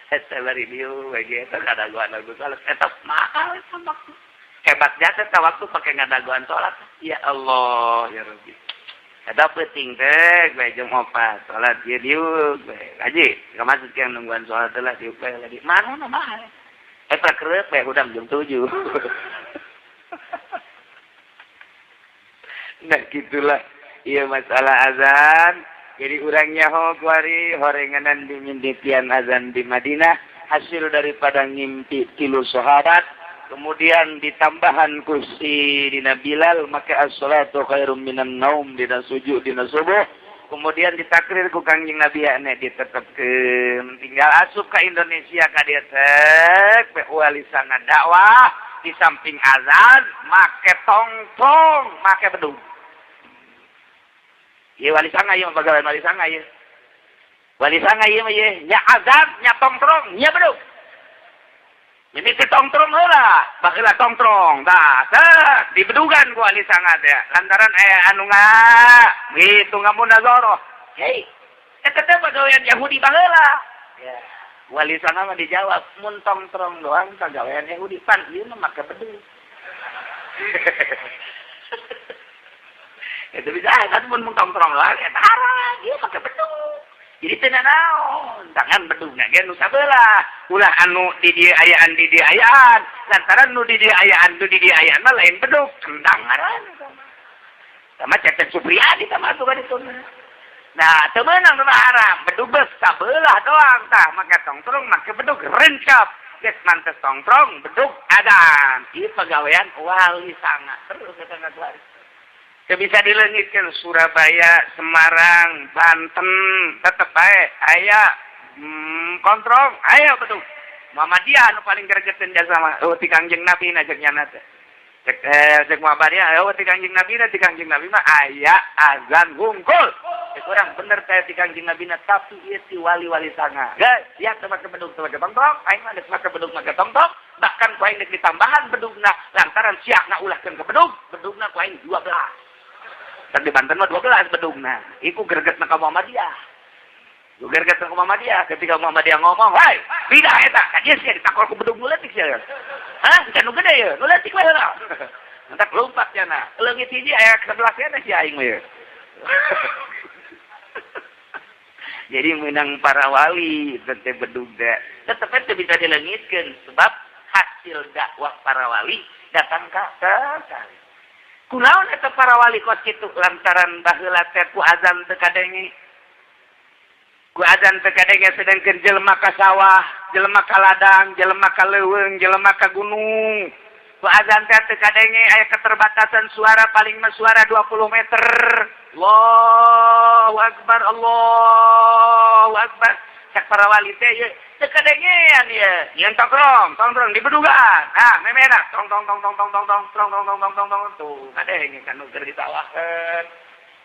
Eta bari dieu we ge eta ngadagoan waktu sholat eta mahal eta waktu. Hebat jasa eta waktu pake ngadagoan sholat. Ya Allah, ya Rabbi. Eta penting teh bae jam 4 salat ieu diuk bae. Haji, ka masjid yang nungguan sholat lah diuk bae lagi. Mana mahal. Eta kerep bae hudang jam 7. Nah gitulah iya masalah azan. Jadi urangnya ho kuari horenganan diminditian azan di Madinah hasil daripada ngimpi tilu sahabat kemudian ditambahan kursi dina Bilal maka as-salatu khairum minan naum dina sujud dina subuh kemudian ditakrir ku Kangjeng Nabi ane ditetepkeun tinggal asup ka Indonesia ka dieu teh wali sanga dakwah di samping azan make tongtong make bedug. Ieu wali sanga ieu pagawean wali sanga ieu. Wali sanga ieu mah ieu nya azan nya tongtrong nya bedug. Mimiti tongtrong heula, baheula tongtrong tah teh dibedugan ku wali sanga teh lantaran aya anu nga gitu ngamunazarah. Hei, eta teh pagawean Yahudi baheula. Ya, wali sanga mah dijawab mun tongtrong doang pagawean Yahudi pan ieu mah make bedug. Itu bisa kan mun tongtrong doang eta haram ieu make bedug. Jadi teu nanaon, tangan bedugna ge nu sabelah. Ulah anu di dieu ayaan di dieu ayaan, lantaran nu di dieu ayaan nu di dieu ayaan mah lain bedug, kendang ngaran eta mah. Sama Cecep Supriyadi tah mah atuh ka ditu. Nah, teu meunang nu haram, bedug geus sabelah doang tah, make tongtrong make bedug rencap. Geus mantes tongtrong, bedug adan. Ieu pagawean wali sanga terus eta ngaguari. Bisa dilengitkan Surabaya, Semarang, Banten, tetep bae aya kontrong, ayo betul. Muhammadiyah anu paling gregeteun jasa mah. Oh ti Kangjeng Nabi na cek nyana teh. Cek cek Muhammadiyah, oh ti Kangjeng Nabi na ti Kangjeng Nabi mah aya azan hungkul. Cek urang bener teh ti Kangjeng Nabi na tapi ieu ti wali-wali sanga. Geus, sia teh make bedug teh make tongtong, aing mah geus make bedug make tongtong, bahkan ku aing geus ditambahan bedugna lantaran sia ngaulahkeun ke bedug, bedugna ku aing 12. Di Banten mah 12 bedugna. Iku gregetna ka Muhammadiyah. Iku gregetna ka Muhammadiyah. Ketika Muhammadiyah ngomong, "Hei, pindah eta." Ka dieu sia ditakol ku bedug nu leutik sia. Hah? Can nu gede ye, nu leutik we heula. Entak lompat cenah. Leungit hiji aya 11 keneh si aing mah ye. Jadi menang para wali teh bedug teh. Tetep teh bisa dileungitkeun sebab hasil dakwah para wali datang ka kali. Kunaon eta para wali kos kitu lantaran baheula teh ku azan teu kadenge. Ku azan teu kadenge sedangkeun jelema ka sawah, jelema ka ladang, jelema ka leuweung, jelema ka gunung. Ku azan teh teu kadenge aya keterbatasan suara paling mah suara 20 meter. Allahu akbar, Allahu akbar. Cak para wali teh ye teu kadengean ye. Nyeun tongkrong, tongkrong di bedugan. Nah, memena tong tong tong tong tong tong tong tong tong tong tong tong tong tuh kadenge kan nu keur disawaheun.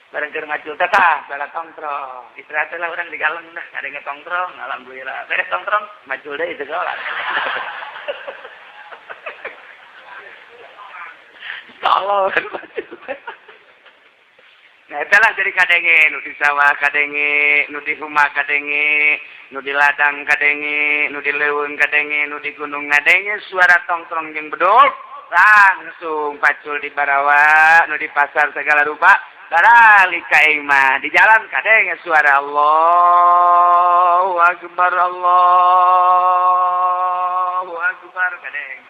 Bareng keur ngacul teh tah bala tongkrong. Istirahat lah urang di galeng dah kadenge tongkrong, alhamdulillah. Beres tongkrong, macul deui teu salat. Tolong macul. Nah, itulah jadi kadenge nu di sawah kadenge, nu di rumah kadenge, nu di ladang kadenge, nu di leuweung kadenge, nu di gunung ngadenge suara tongtrong jeung bedug. Langsung pacul di barawa nu di pasar segala rupa. Baralik ka imah di jalan kadenge suara Allahu Akbar, Allahu Akbar kadenge.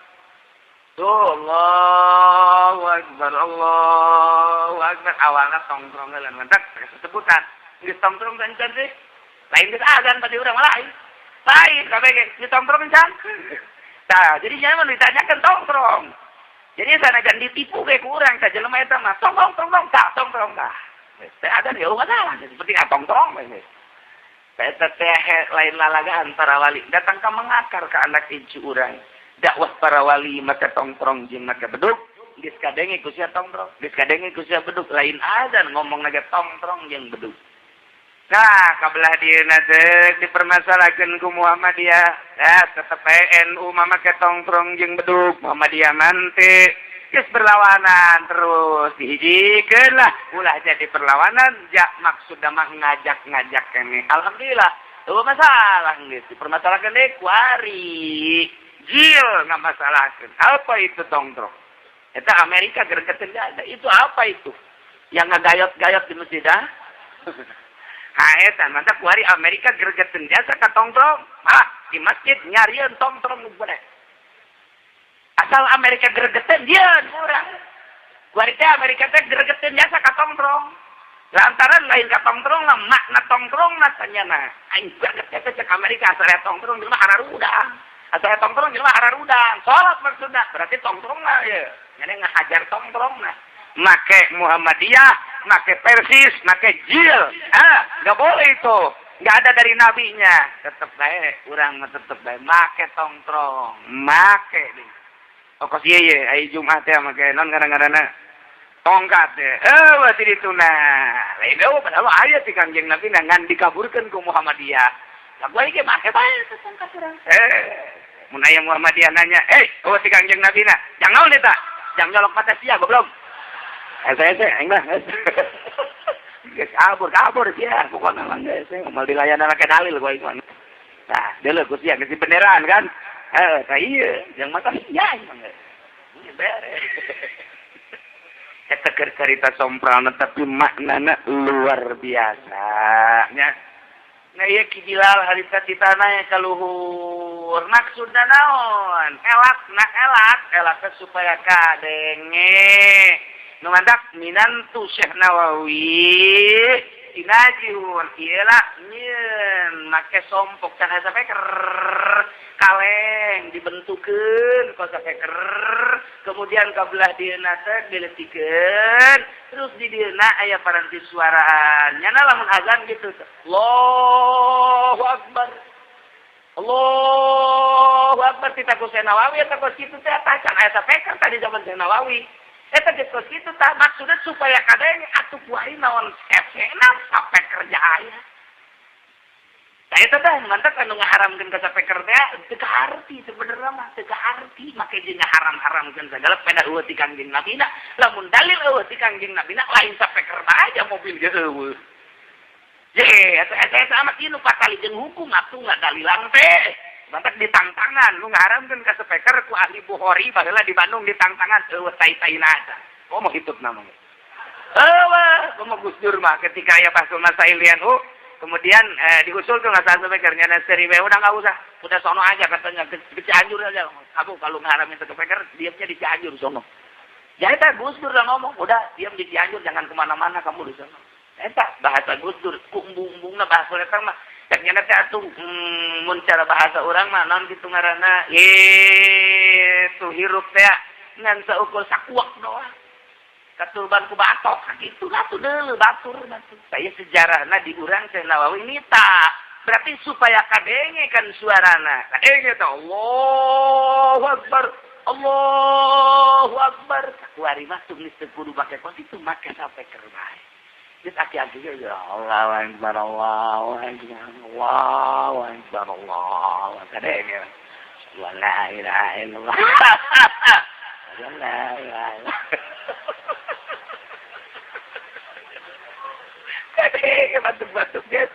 Tuh Allahu Akbar, Allahu Akbar awalna tongkrong heula mantak sebutan. Geus tongkrong can sih. Lain geus azan pasti urang lain. Lain kabeh ge geus tongkrong can. Tah, jadi jangan ditanyakan tongkrong. Jadi sanajan ditipu ge ku urang ka jelema eta mah tongkrong tongkrong tah tongkrong tah. Teh azan ya masalah seperti tongkrong we. Eta teh lain lalagaan para wali datang ka mengakar ke anak incu urang. Dakwah para wali maka tongkrong jeung maka beduk. Geus kadenge ku sia tongkrong, geus kadenge ku sia beduk, lain azan ngomong lagi tongkrong jeung beduk. Nah, kabelah dieuna teh dipermasalahkeun ku Muhammadiyah. Ya, tetep NU mah make tongkrong jeung beduk, Muhammadiyah mante. Geus berlawanan terus dihijikeun lah, ulah jadi perlawanan, ja maksudna mah ngajak-ngajak kene. Alhamdulillah, eueuh masalah geus dipermasalahkeun deui kuari. Jil ngamasalahkeun. Apa itu tongkrong? Eta Amerika gregeteun ada. Itu apa itu? Yang ngagayot-gayot di masjid ah? Ha eta mantap kuari Amerika gregeteun jasa ka tongkrong. Malah di masjid nyarieun tongkrong nu gede. Asal Amerika gregeteun dieun urang. Kuari teh Amerika teh gregeteun jasa ka tongkrong. Lantaran lain ka tongkrong lah makna tongkrong na tanyana. Aing greget teh cek Amerika asal tongkrong jelema hararudang. Asal tongkrong jelema hararudang. Salat maksudna berarti tongkrong lah ya. Nyane ngahajar tongkrong lah. Make Muhammadiyah, make Persis, make Jil. Ah, nggak boleh itu. Nggak ada dari nabinya. Tetep baik, urang mah tetep baik. Make tongkrong, make nih. Oh, kos ieu ye, ai Jumat teh make non kadang-kadang tongkat teh. Eh, berarti dituna. Lain eueuh padahal aya ti Kangjeng Nabi ngan dikaburkeun ku Muhammadiyah. Lah gua iki make bae tongkat urang. Eh, mun aya Muhammadiyah nanya, "Eh, eueuh ti Kangjeng Nabi na." Jangan naon eta? Jangan nyolok mata sia goblok. Saya aing mah. Geus kabur kabur sia pokona mah geus moal dilayanan make dalil gua ieu. Nah, deuleu ku sia geus beneran kan? Eh, tah ieu jeung mata sia aing mah geus. Ieu beres. Eta keur carita sompralna tapi maknana luar biasa nya. Nah ieu Ki Bilal harita titana ka luhur. Maksudna naon? Elak na elak, elak supaya kadenge. Nu mantak minantu Syekh Nawawi tinajihun ieu lah nyieun make sompok can aya speaker kaleng dibentukeun ku speaker kemudian ka belah dieuna teh dileutikeun terus di dieuna aya paranti suaraan nyana lamun azan gitu Allahu Akbar Allahu Akbar tita ku Syekh Nawawi eta kos kitu teh can aya speaker tadi zaman Syekh Nawawi. Eta geus kos kitu tah maksudna supaya kadenge atuh kuari naon efekna speaker aya. Tah eta teh mantap anu ngaharamkeun ka speaker teh teu kaharti sebenarnya mah teu kaharti make jeung ngaharam-haramkeun sagala pada eueuh ti Kangjeng Nabi na. Lamun dalil eueuh ti Kangjeng Nabi na lain speaker bae aja mobil ge eueuh. Ye, eta eta eta amat ieu nu patali jeung hukum atuh ngadalilan teh. Mantak ditangtangan, lu ngaharamkeun ka speaker ku ahli Bukhari baheula di Bandung ditangtangan eueuh tai-taina aja. Komo hitut namanya. Eueuh, komo Gus Dur mah ketika aya Bahtsul Masail di NU, kemudian diusul tuh nggak salah speaker nya seri udah nggak usah, udah sono aja katanya ke Cianjur aja. Kamu kalau ngeharamin speaker diamnya di Cianjur sono. Jadi teh Gus Dur udah ngomong, udah diam di Cianjur jangan kemana-mana kamu di sono. Eta bahasa Gus Dur, ku embung-embungna bahasa eta mah cek nyana teh atuh mun cara bahasa urang mah naon kitu ngaranna itu hirup teh ngan saukur sakuak doang. Katurban ku batok kitu atuh deuleu batur batur. Saya sejarahna di urang Syekh Nawawi nita. Berarti supaya kadenge kan suarana. Kadenge teh Allahu Akbar. Allahu Akbar. Kuari mah tuh geus teu kudu make kos itu make speaker bae. Geus aki-aki ge ya Allahu Akbar Allahu Akbar Allahu Akbar Allahu kadenge. La ilaha illallah. La ilaha illallah. Kadenge batuk-batuk geus.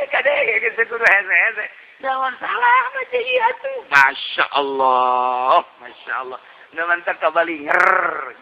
Kadenge geus kudu hese-hese. Lawan salah mah ieu atuh. Masya Allah, Masya Allah. Nu mantap kabalinger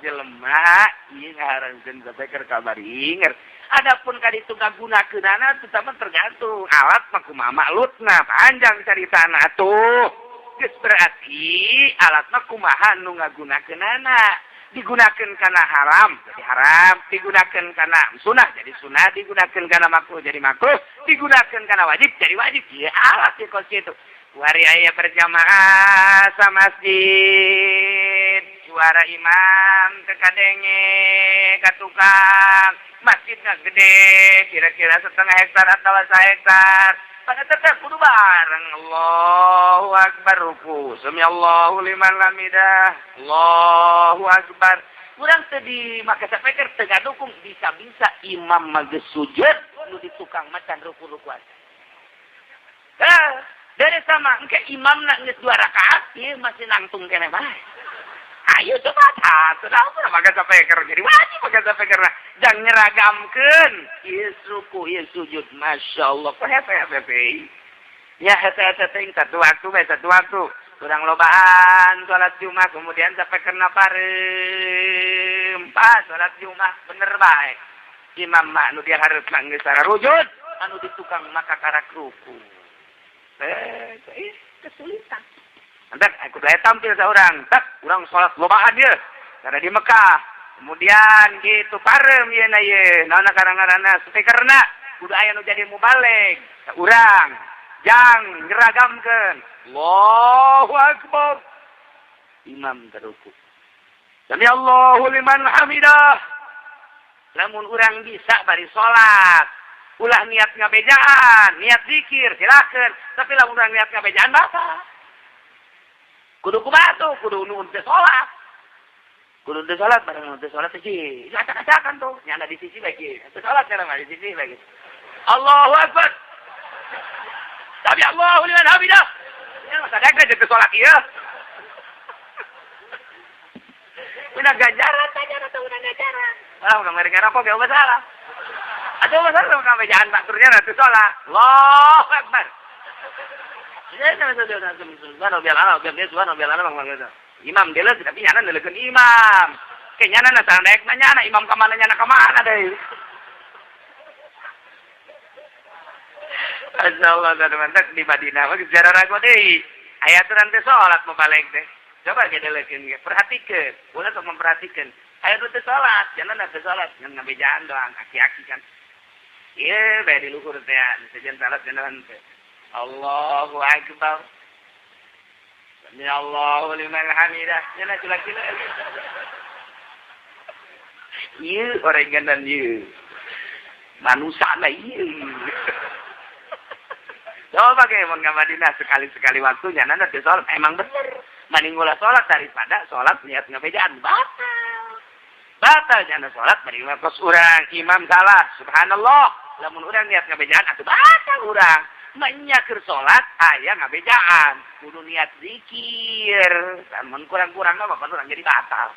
jelema ieu ngaharankeun speaker kabalinger. Adapun kaditu ngagunakeunana tetap tergantung alat mah kumaha maklutna, panjang caritana atuh. Geus berarti alat mah kumaha nu ngagunakeunana. Digunakan karena haram jadi haram, digunakan karena sunah jadi sunah, digunakan karena makruh jadi makruh, digunakan karena wajib jadi wajib. Ya alat ya kos itu. Wari aya berjamaah sa masjid, suara imam teu kadenge ka tukang, masjidnya gede, kira-kira setengah hektar atau hektar. Pada tetap kudu bareng. Allahu Akbar, ruku. Sami Allahu liman hamidah. Allahu Akbar. Kurang teu di make speaker teu ngadukung, bisa-bisa imam mah geus sujud nu di tukang macan ruku-rukuan. Eh, dari sama engke imam nak geus dua rakaat ieu masih nangtung keneh bae. Ayo coba tah, sudah apa make speaker jadi wajib make speaker. Jangan nyeragamkeun. Ieu ruku, ieu sujud, Masya Allah. Kok hese hese. Ya hese hese teh satu waktu bae satu waktu. Kurang lobaan sholat Jumat kemudian sampai kena parem. Pas sholat Jumat bener bae. Imam mah nu dia harus geus rujud, anu di tukang maka karak ruku. Eh, kesulitan. Nanti aku boleh tampil seorang, tak urang sholat lobaan dia karena di Mekah. Kemudian gitu parem ye na ye, naon karang-karana speakerna kudu aya nu jadi mubalig. Urang jang nyeragamkeun. Allahu Akbar. Imam teruku. Sami Allahu liman hamidah. Lamun urang bisa bari salat, ulah niat ngabejaan, niat zikir silakan. Tapi lamun urang niat ngabejaan batal. Kudu kumaha tuh, kudu nu teu salat. Kudu teu salat bareng teu salat sih. Acak-acakan tuh, nyana di sisi lagi. Teu salat nyana di sisi lagi. Allahu Akbar. Sami Allahu liman hamidah. Ya masa dagang teu salat ieu. Udah ganjaran tanya atau udah ganjaran. Wah, udah ngeri ngerokok gak masalah. Atau masalah ngabejaan baturnya teu salat. Allahu Akbar. Imam dia tapi nyana nelekeun imam. Ke nyana na naik nanya imam ka mana nyana ka mana deui. Masyaallah teman di Madinah mah sejarah rago deui. Aya aturan teh salat mubalig teh. Coba kita leukeun ge, perhatikeun. Ulah sok memperhatikan. Aya nu teu salat, jangan teu salat, ngan ngabejaan doang, aki-aki kan. Ieu bae di luhur teh, sejen salat jangan teh. Allahu Akbar. Sami Allahu liman hamidah. Jangan culak-culak. Ieu orenganan ieu. Manusia lah ieu. Coba ke mun ka Madinah sekali-sekali waktunya nanti sholat emang bener. Mending ulah sholat daripada sholat niat ngabejaan batal. Batal jangan sholat mending kos urang imam salah subhanallah. Lamun urang niat ngabejaan atuh batal urang. Manya keur salat aya ngabejaan kudu niat zikir lamun kurang-kurang mah bapak urang jadi batal.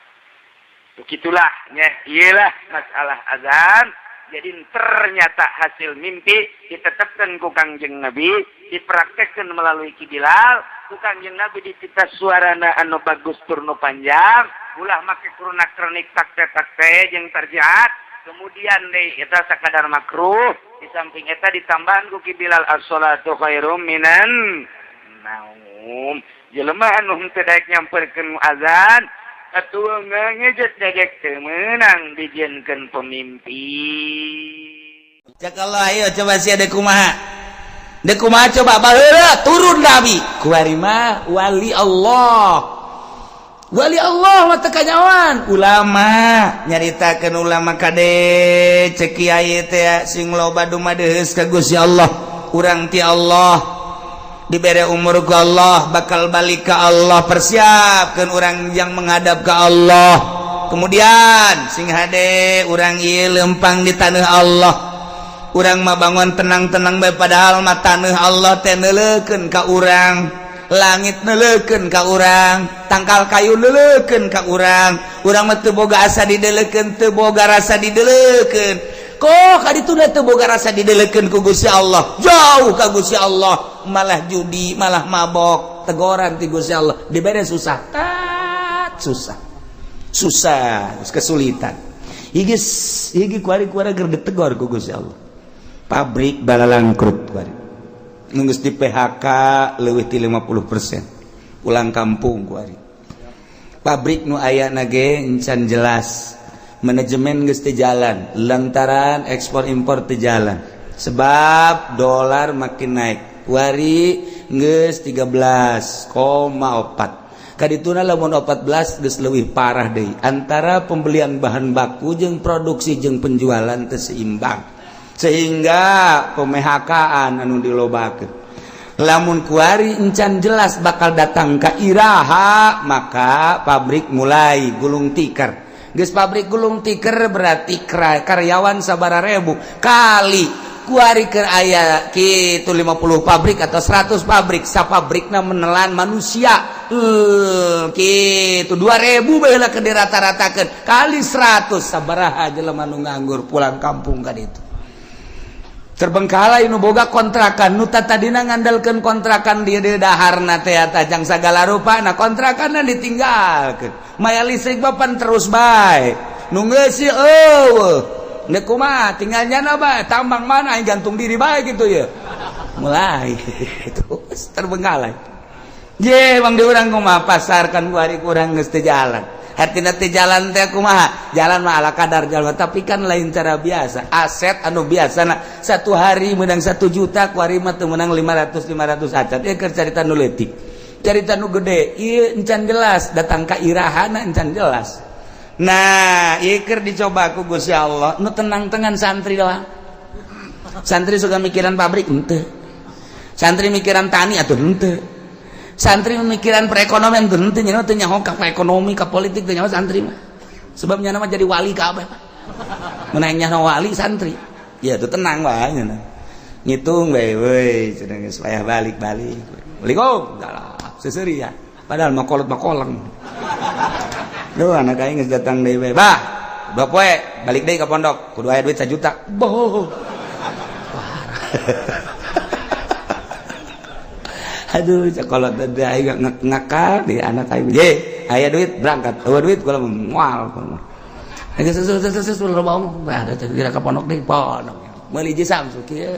Begitulah nya iyalah masalah azan. Jadi ternyata hasil mimpi ditetapkan ku Kangjeng Nabi, dipraktekkan melalui Ki Bilal, ku Kangjeng Nabi dititah suarana anu bagus tur nu panjang, ulah make krunak kronik takte takte jeung tarjiat. Kemudian deh eta sakadar makruh, di samping eta ditambahan ku Ki Bilal as-salatu khairum minan naum. Jelema anu henteu daek nyamperkeun azan atuh ngejet degek teu meunang dijieunkeun pemimpin. Cek Allah, ayo coba si ada kumaha. Dek kumaha coba baheula turun nabi. Kuari mah wali Allah. Wali Allah mah teu kanyawan. Ulama nyaritakeun ulama kade cek kiai teh sing loba dumadeus ka Gusti Allah. Urang ti Allah dibere umur ku Allah bakal balik ke Allah, persiapkan orang yang menghadap ke Allah. Kemudian sing hade urang ieu lempang di tanah Allah, urang mah bangun tenang-tenang bae padahal mah tanah Allah teh neuleukeun ka urang, langit neuleukeun ka urang, tangkal kayu neuleukeun ka urang. Urang mah teu boga asa dideleukeun, teu boga rasa dideleukeun. Kok kadituna teu boga rasa didelekeun ku Gusti Allah, jauh ka Gusti Allah, malah judi, malah mabok, tegoran ti Gusti Allah, dibere susah, tat susah. Susah, kesulitan. Higi higi kuari-kuari ger ditegor ku Gusti Allah. Pabrik balalangkrut kuari. Nu geus di PHK leuwih ti 50%. Pulang kampung kuari. Pabrik nu aya nage encan jelas. Manajemen geus teu jalan lantaran ekspor impor teu jalan. Sebab dolar makin naik. Kuari geus 13,4. Kadituna lamun 14 geus leuwih parah deui. Antara pembelian bahan baku jeung produksi jeung penjualan teu seimbang. Sehingga pemehakaan anu dilobakeun. Lamun kuari encan jelas bakal datang ka iraha, maka pabrik mulai gulung tikar. Geus pabrik gulung tikar berarti karyawan sabara ribu kali kuari keur aya kitu 50 pabrik atau 100 pabrik, sapabrikna menelan manusia kitu 2000 bae ke dirata-ratakeun kali 100, sabaraha jelema nu nganggur pulang kampung ka ditu. Terbengkalai nu boga kontrakan, nu tadina ngandalkeun kontrakan dia di daharna teh tajang sagala rupa, nah kontrakanna ditinggalkeun, maya listrik bapan terus bae nu ngeusi eueuh deuk kumaha, tinggal nyana bae tambang mana aing gantung diri bae gitu ya, mulai terus terbengkalai. Je bang, di urang kumaha pasar kan kuari kurang geus teu jalan. Hartina teu jalan teh kumaha? Jalan mah ala kadar jalan, tapi kan lain cara biasa. Aset anu biasa nah, satu hari menang 1 juta, kuari mah teu menang 500 500 acan. Ieu keur carita nu leutik. Carita nu gede, ieu encan jelas datang ka irahana encan jelas. Nah, ieu keur dicoba ku Gusti Allah, nu tenang-tenang santri doang. Santri suka mikiran pabrik henteu. Santri mikiran tani atuh henteu. Santri memikiran perekonomian tuh henteu, nya teu nyaho ka ekonomi, ka politik teu nyaho santri mah. Sebab nya mah jadi wali kabeh. Mun nyaho wali santri. Ya tuh tenang wae nya. Ngitung bae we cenah geus payah balik-balik. Assalamualaikum. Salah, seseuri ya. Padahal mah kolot mah koleng. Duh, anak aing geus datang deui bae. Bah, 2 poe balik deui ka pondok, kudu aya duit 1 juta. Boh. Parah. Aduh, kalau tadi aing ngakal di anak aing. Ye, aya duit berangkat. Eueuh duit kula moal. Geus geus geus loba omong. Bah, kira ka pondok deui, pondok. Meuli hiji Samsu kieu.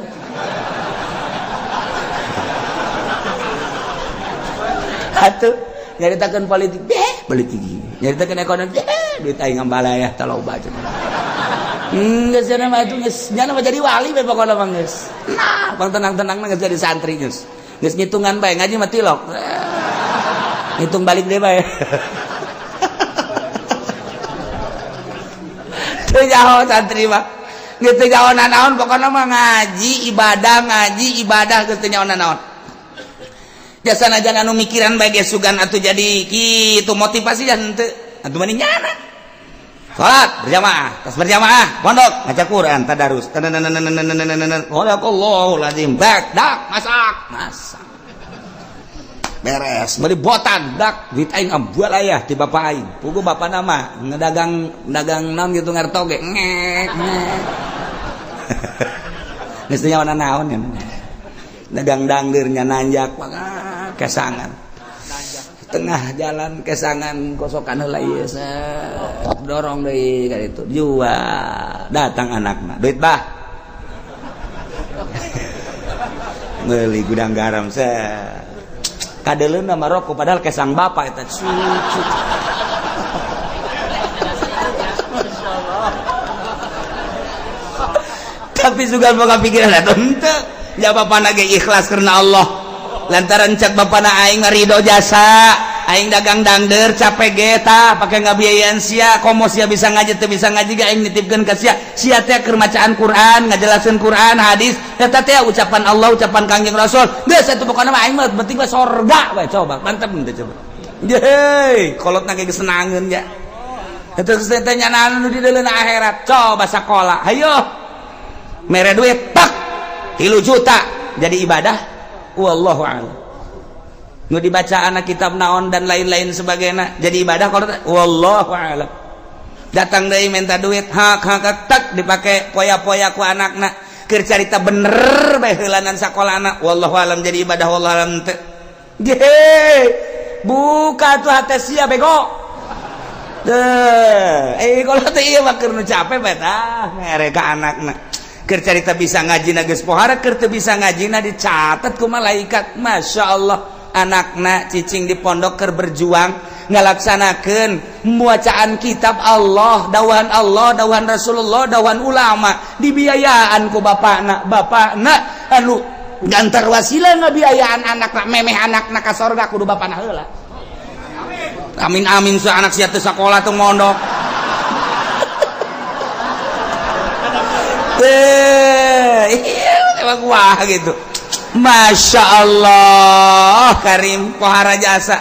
Atuh nyaritakeun politik, deh, politik. Nyaritakeun ekonomi, deh, duit aing ngambalayah taloba cenah. Geus cenah mah atuh geus nyana mah jadi wali we pokona mah geus. Nah, bang tenang-tenang geus jadi santri geus. Geus ngitungan bae, ngaji mah tilok. Ngitung balik deui bae. Teu nyaho santri mah. Geus teu nyaho nanaon pokona mah ngaji ibadah geus teu nyaho nanaon. Jasa najan anu mikiran bae ge sugan atuh jadi kitu motivasi jan henteu. Atuh mending nyana. Salat berjamaah, tas berjamaah, pondok ngaca Quran, tadarus. Sadaqallahul azim. Bak, dak, masak, masak. Beres, beli botan, dak, duit aing ambual ayah ti bapak aing. Pugu bapak nama ngedagang dagang naon gitu ngartoge. Ngek, ngek. Geus teu nyaho naon ya. Dagang dangdeur nya nanjak kesangan. Tengah jalan kesangan kosokan heula ieu dorong deui ka ditu jual datang anakna duit bah meuli gudang garam set kadeleuna mah rokok padahal kesang bapak eta cucu. Tapi sugan boga pikiran eta henteu nya bapana ge ikhlas karena Allah lantaran cek bapana aing ridho jasa aing dagang dangder capek ge tah pake ngabiayaan sia komo sia bisa ngaji teu bisa ngaji ge aing nitipkeun ka sia sia teh keur macaan Quran ngajelaskeun Quran hadis eta teh ucapan Allah ucapan Kangjeng Rasul geus atuh pokona mah aing mah penting mah sorga we coba mantep teh coba Yeay, kolotna ge geus senangeun ya. Eta geus teh nyanaan nu di deuleuna akhirat coba sakola hayo mere duit tak 3 juta jadi ibadah wallahu a'lam. Nu dibaca anak kitab naon dan lain-lain sebagainya jadi ibadah kalau wallahu a'lam. Datang deui minta duit, hak hak hak, tak dipake poya-poya ku anakna. Keur carita bener bae heulanan sakolana. Wallahu alam jadi ibadah, wallahu alam teu. Buka tuh hati sia bego. Deh, kalau teh ieu mah keur nu capek bae tah mere ka anakna. Keur carita bisa ngaji na geus pohara, keur teu bisa ngaji na dicatat ku malaikat. Masya Allah, anakna cicing di pondok keur berjuang ngalaksanakeun bacaan kitab Allah, dawan Allah, dawan Rasulullah, dawan ulama, dibiayaan ku bapakna. Bapakna anu gantar wasilah ngabiayaan anakna, memeh anakna ka sorga kudu bapakna heula. Amin amin su anak sia teu sakola teu mondok. Iya, emang wah gitu. Masya Allah, Karim pohara jasa.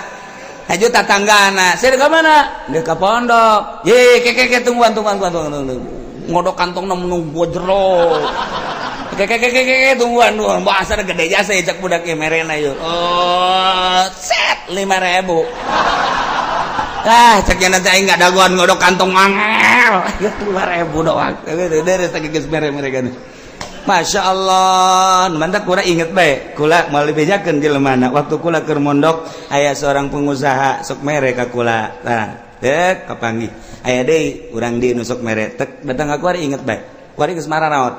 Haju tatanggana, saya ke mana? Dia ke pondok. Ye, ke ke ke tungguan tungguan tungguan tungguan. Ngodok kantong nunggu jero. Ke ke ke ke ke tungguan tungguan. Bahasa gede jasa ya cak budak merena yuk. Oh, set 5.000. Ah, cek nanti aing nggak dagoan ngodok kantong angel. 5.000 doang. Dari tadi geus mere mereka nih. Masya Allah, mantap kula inget bae. Kula mau dibejakeun jelema waktu kula keur mondok aya seorang pengusaha sok mere ka kula. Tah, dek kapanggih. Aya deui urang di nu sok mere. Tek datang ka kuari inget bae. Kuari geus mararaot.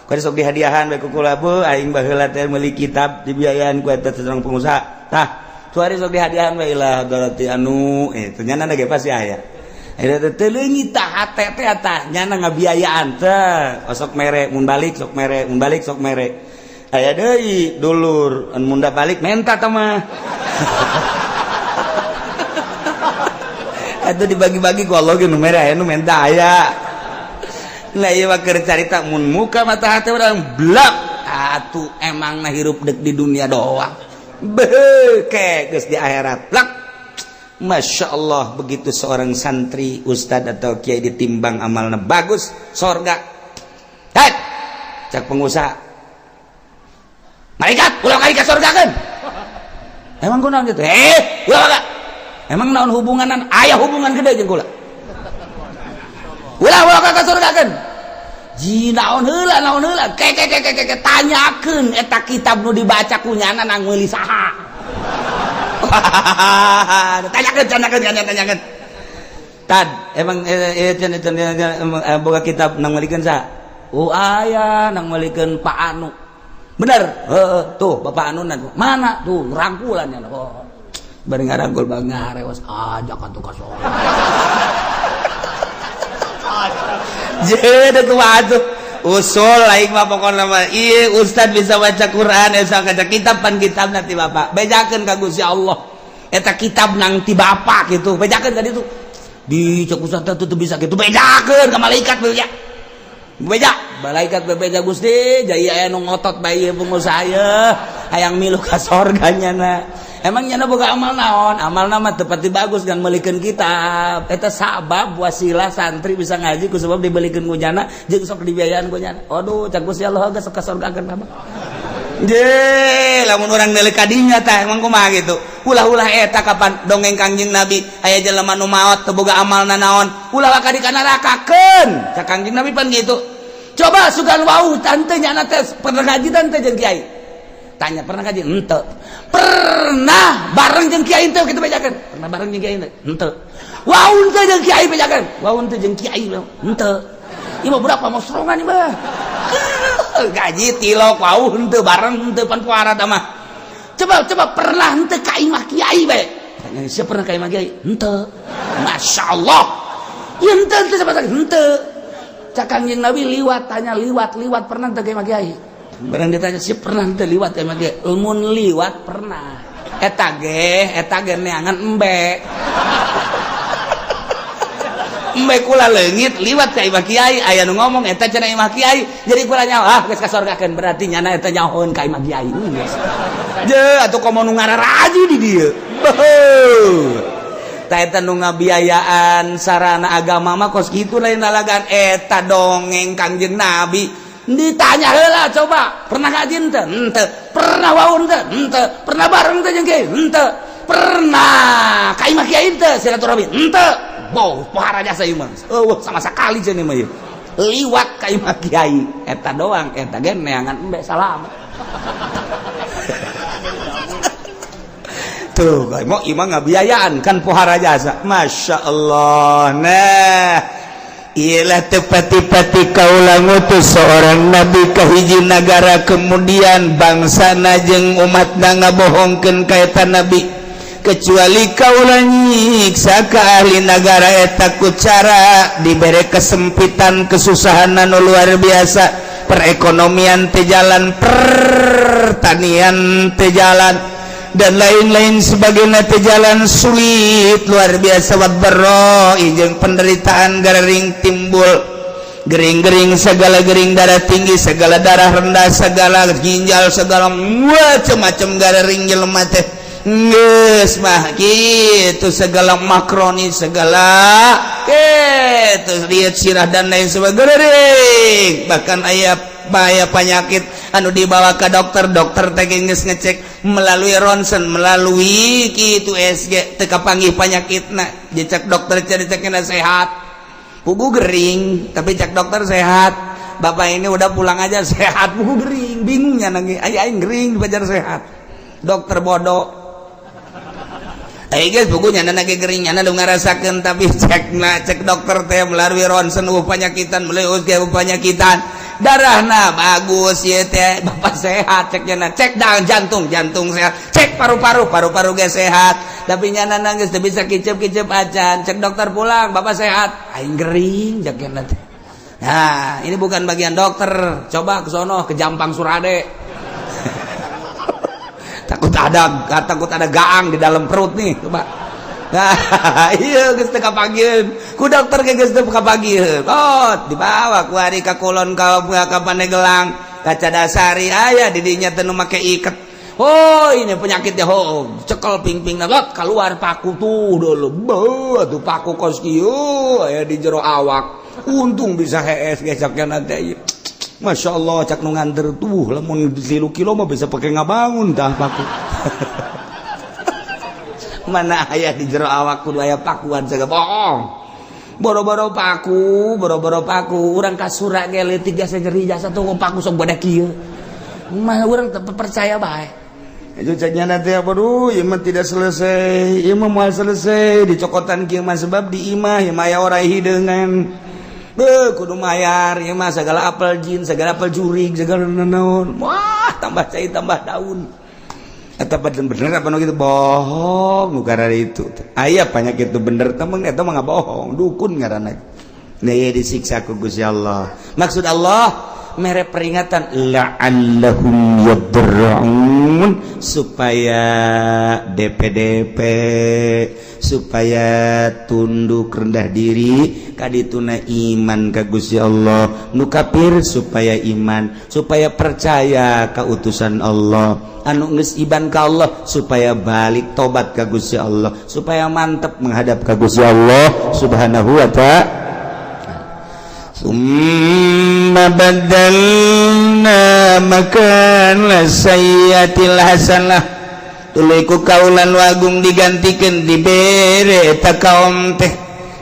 Kuari sok dihadiahan bae ku kula, bu aing baheula teh meuli kitab dibiayaan ku eta seorang pengusaha. Tah, kuari sok dihadiahan bae lah berarti anu nyana ge pasti aya. Eta teh leungit tah hate teh tah nyana ngabiayaan teh osok mere mun balik sok mere mun balik sok mere. Aya deui dulur mun da balik menta tah mah. Atuh dibagi-bagi ku Allah ge nu mere aya nu menta aya. Lah ieu mah keur carita mun muka mata hate urang blak atuh emangna hirup deuk di dunia doang. Beuh geus di akhirat blak. Masya Allah, begitu seorang santri, ustad atau kiai ditimbang amalnya bagus, sorga. Hei, cak pengusaha, malaikat ulah kali ke sorga kan? Emang kunaon gitu? Ulah kak. Emang naon hubunganan? Aya hubungan gede jeung kula. Ulah ulah ka sorga kan? Ji naon heula naon heula? Ke ke ke ke ke tanyakeun eta kitab nu dibaca kunyana nang meuli saha. Tanyakan, tanyakan, tanyakan, tanyakan. Tad, emang boga kitab nang melikeun sa? Oh aya nang melikeun Pak Anu. Bener? Heeh, tuh Bapak Anu mana? Tuh rangkulan ya. Oh. Bari ngarangkul bang ngarewas ajak atuh ka sorga. Jadi kumaha tuh? Usul lain mah pokokna mah ieu ustad bisa baca Quran bisa baca kitab pan kitab nanti bapak bejakeun ka Gusti Allah eta kitab nang ti bapak gitu bejakeun ka ditu di cek ustad teh teu bisa gitu bejakeun ka malaikat beja beja malaikat bebeja Gusti jaya aya nu ngotot bae ieu pengusaha ye hayang milu ka sorga nyana. Emang nyana boga amal naon? Amalna mah teu pati bagus kan meulikeun kitab. Eta sabab wasilah santri bisa ngaji ku sebab dibelikeun ku nyana jeung sok dibiayaan ku nyana. Aduh, cak Gusti Allah geus ka sorgakeun bapak. Je, lamun urang neuleuk ka dinya tah emang kumaha gitu. Ulah-ulah eta kapan dongeng Kangjeng Nabi aya jelema nu maot teu boga amalna naon, ulah ka di ka nerakakeun. Cak Kangjeng Nabi pan gitu. Coba sugan wau tante nyana teh pernah ngaji tante jeung kiai. Tanya pernah ngaji? Henteu. Pernah bareng jeung kiai teu kitu bejakeun? Pernah bareng jeung kiai teu? Henteu. Wau teu jeung kiai bejakeun? Wau teu jeung kiai henteu. Ieu mah budak pamosrongan ieu mah. Gaji tilok wau henteu bareng henteu pan puara tah mah. Coba coba pernah henteu ka imah kiai bae? Tanya siapa pernah ka imah kiai? Henteu. Masyaallah. Ieu henteu henteu coba henteu. Cak Kangjeng Nabi liwat tanya liwat liwat pernah teu ka imah kiai? Barang ditanya sih pernah teu liwat emang ge mun liwat pernah eta ge neangan embe embe kula leungit liwat ka imah kiai aya nu ngomong eta cenah imah kiai jadi kula nyaho ah geus kasorgakeun berarti nyana eta nyahoeun ka imah kiai geus je atuh komo nu ngararaji di dieu beuh ta eta nu ngabiayaan sarana agama mah kos kitu lain lalagan eta dongeng Kangjeng Nabi. Ditanya heula coba pernah ngaji henteu? Henteu. Pernah wau henteu? Henteu. Pernah bareng teh jeung kiai? Henteu. Pernah ka imah kiai henteu silaturahmi? Henteu. Boh, pohara jasa ieu mah. Eueuh sama sekali cenah mah ieu. Liwat ka imah kiai. Eta doang, eta ge neangan embe salam. Tuh, mau imah ngabiayaan kan pohara jasa. Masya Allah. Nah, ialah tepati-pati kaula ngutus seorang nabi ka hiji nagara, kemudian bangsa jeung umatna ngabohongkeun ka eta nabi, kecuali kaula nyiksa ka ahli nagara eta ku cara dibere kesempitan, kesusahan anu luar biasa, perekonomian teu jalan, pertanian teu jalan, dan lain-lain sebagainya teu jalan, sulit luar biasa, wadh-dharra jeung penderitaan gering timbul, gering-gering segala, gering darah tinggi segala, darah rendah segala, ginjal segala, macam-macam gering jelema teh geus mah gitu, segala makroni segala gitu, lihat sirah dan lain sebagainya. Bahkan aya bahaya penyakit anu dibawa ke dokter, dokter teh geus ngecek melalui rontgen, melalui kitu USG, teu kapanggih penyakitna. Dicek dokter, cek sehat, pugu gering, tapi cek dokter sehat, "Bapak ini udah pulang aja, sehat." Pugu gering, bingungnya nangis, aing gering dipajar sehat, dokter bodoh. Aing geus pugu nyana ge gering, nyana nu ngarasakeun, tapi cek na cek dokter teh melalui rontgen eueuh panyakitan, melalui USG eueuh panyakitan, darahna bagus ya teh, "Bapak sehat," cek nyana. Cek dang jantung, jantung sehat. Cek paru-paru, paru-paru ge sehat, tapi nyana nangis teu bisa kicep-kicep acan. Cek dokter, "Pulang, Bapak sehat." Aing gering, cek nyana teh. Nah, ini bukan bagian dokter, coba ke sono, ke Jampang Surade, takut ada gaang di dalam perut nih, coba. Nah, iya geus teu kapanggieun ku dokter ge, geus teu kapanggieun. Oh, dibawa ku ari ka kulon, ka Pandeglang, ka Cadasari, aya di dinya teh nu make iket. Oh, ini penyakitnya. Oh, cekel pingping lot, keluar paku tuh dulu. Beuh, tuh paku kos kieu aya di jero awak. Untung bisa hees gesaknya nanti. Masya Allah, cak nu nganter tuh, lamun 3 kilo mah bisa pakai ngabangun tah paku. Mana aya di jero awak kudu aya pakuan segala, bohong. Boro-boro paku, boro-boro paku, urang kasura ge leutik jasa nyeri jasa tuh paku sok badak kieu. Mah urang teu percaya bae. Itu caknya nanti apa, duh, ieu mah tidak selesai, ieu mah moal selesai dicokotan kieu mah, sebab di imah ieu mah aya oray hideungan. Beuh, kudu mayar ieu mah segala, apel jin segala, apel jurig segala, naon. Wah, tambah cai tambah daun. Eta bener apa nu gitu, bohong nu karena itu. Aya penyakit itu bener temen, eta mah bohong, dukun ngaranna. Nah, ieu disiksa ku Gusti Allah. Maksud Allah mere peringatan la'allahum yadarra'un, supaya DPDP, supaya tunduk rendah diri kadituna iman ka Gusti Allah, nu kafir supaya iman, supaya percaya ka utusan Allah, anu geus iman ka Allah supaya balik tobat ka Gusti Allah, supaya mantep menghadap ka Gusti Allah Subhanahu wa Ta'ala. ثم بدلنا مكان السيئة الحسنة, tuluy ku kaula nu agung digantikan, dibere eta kaum teh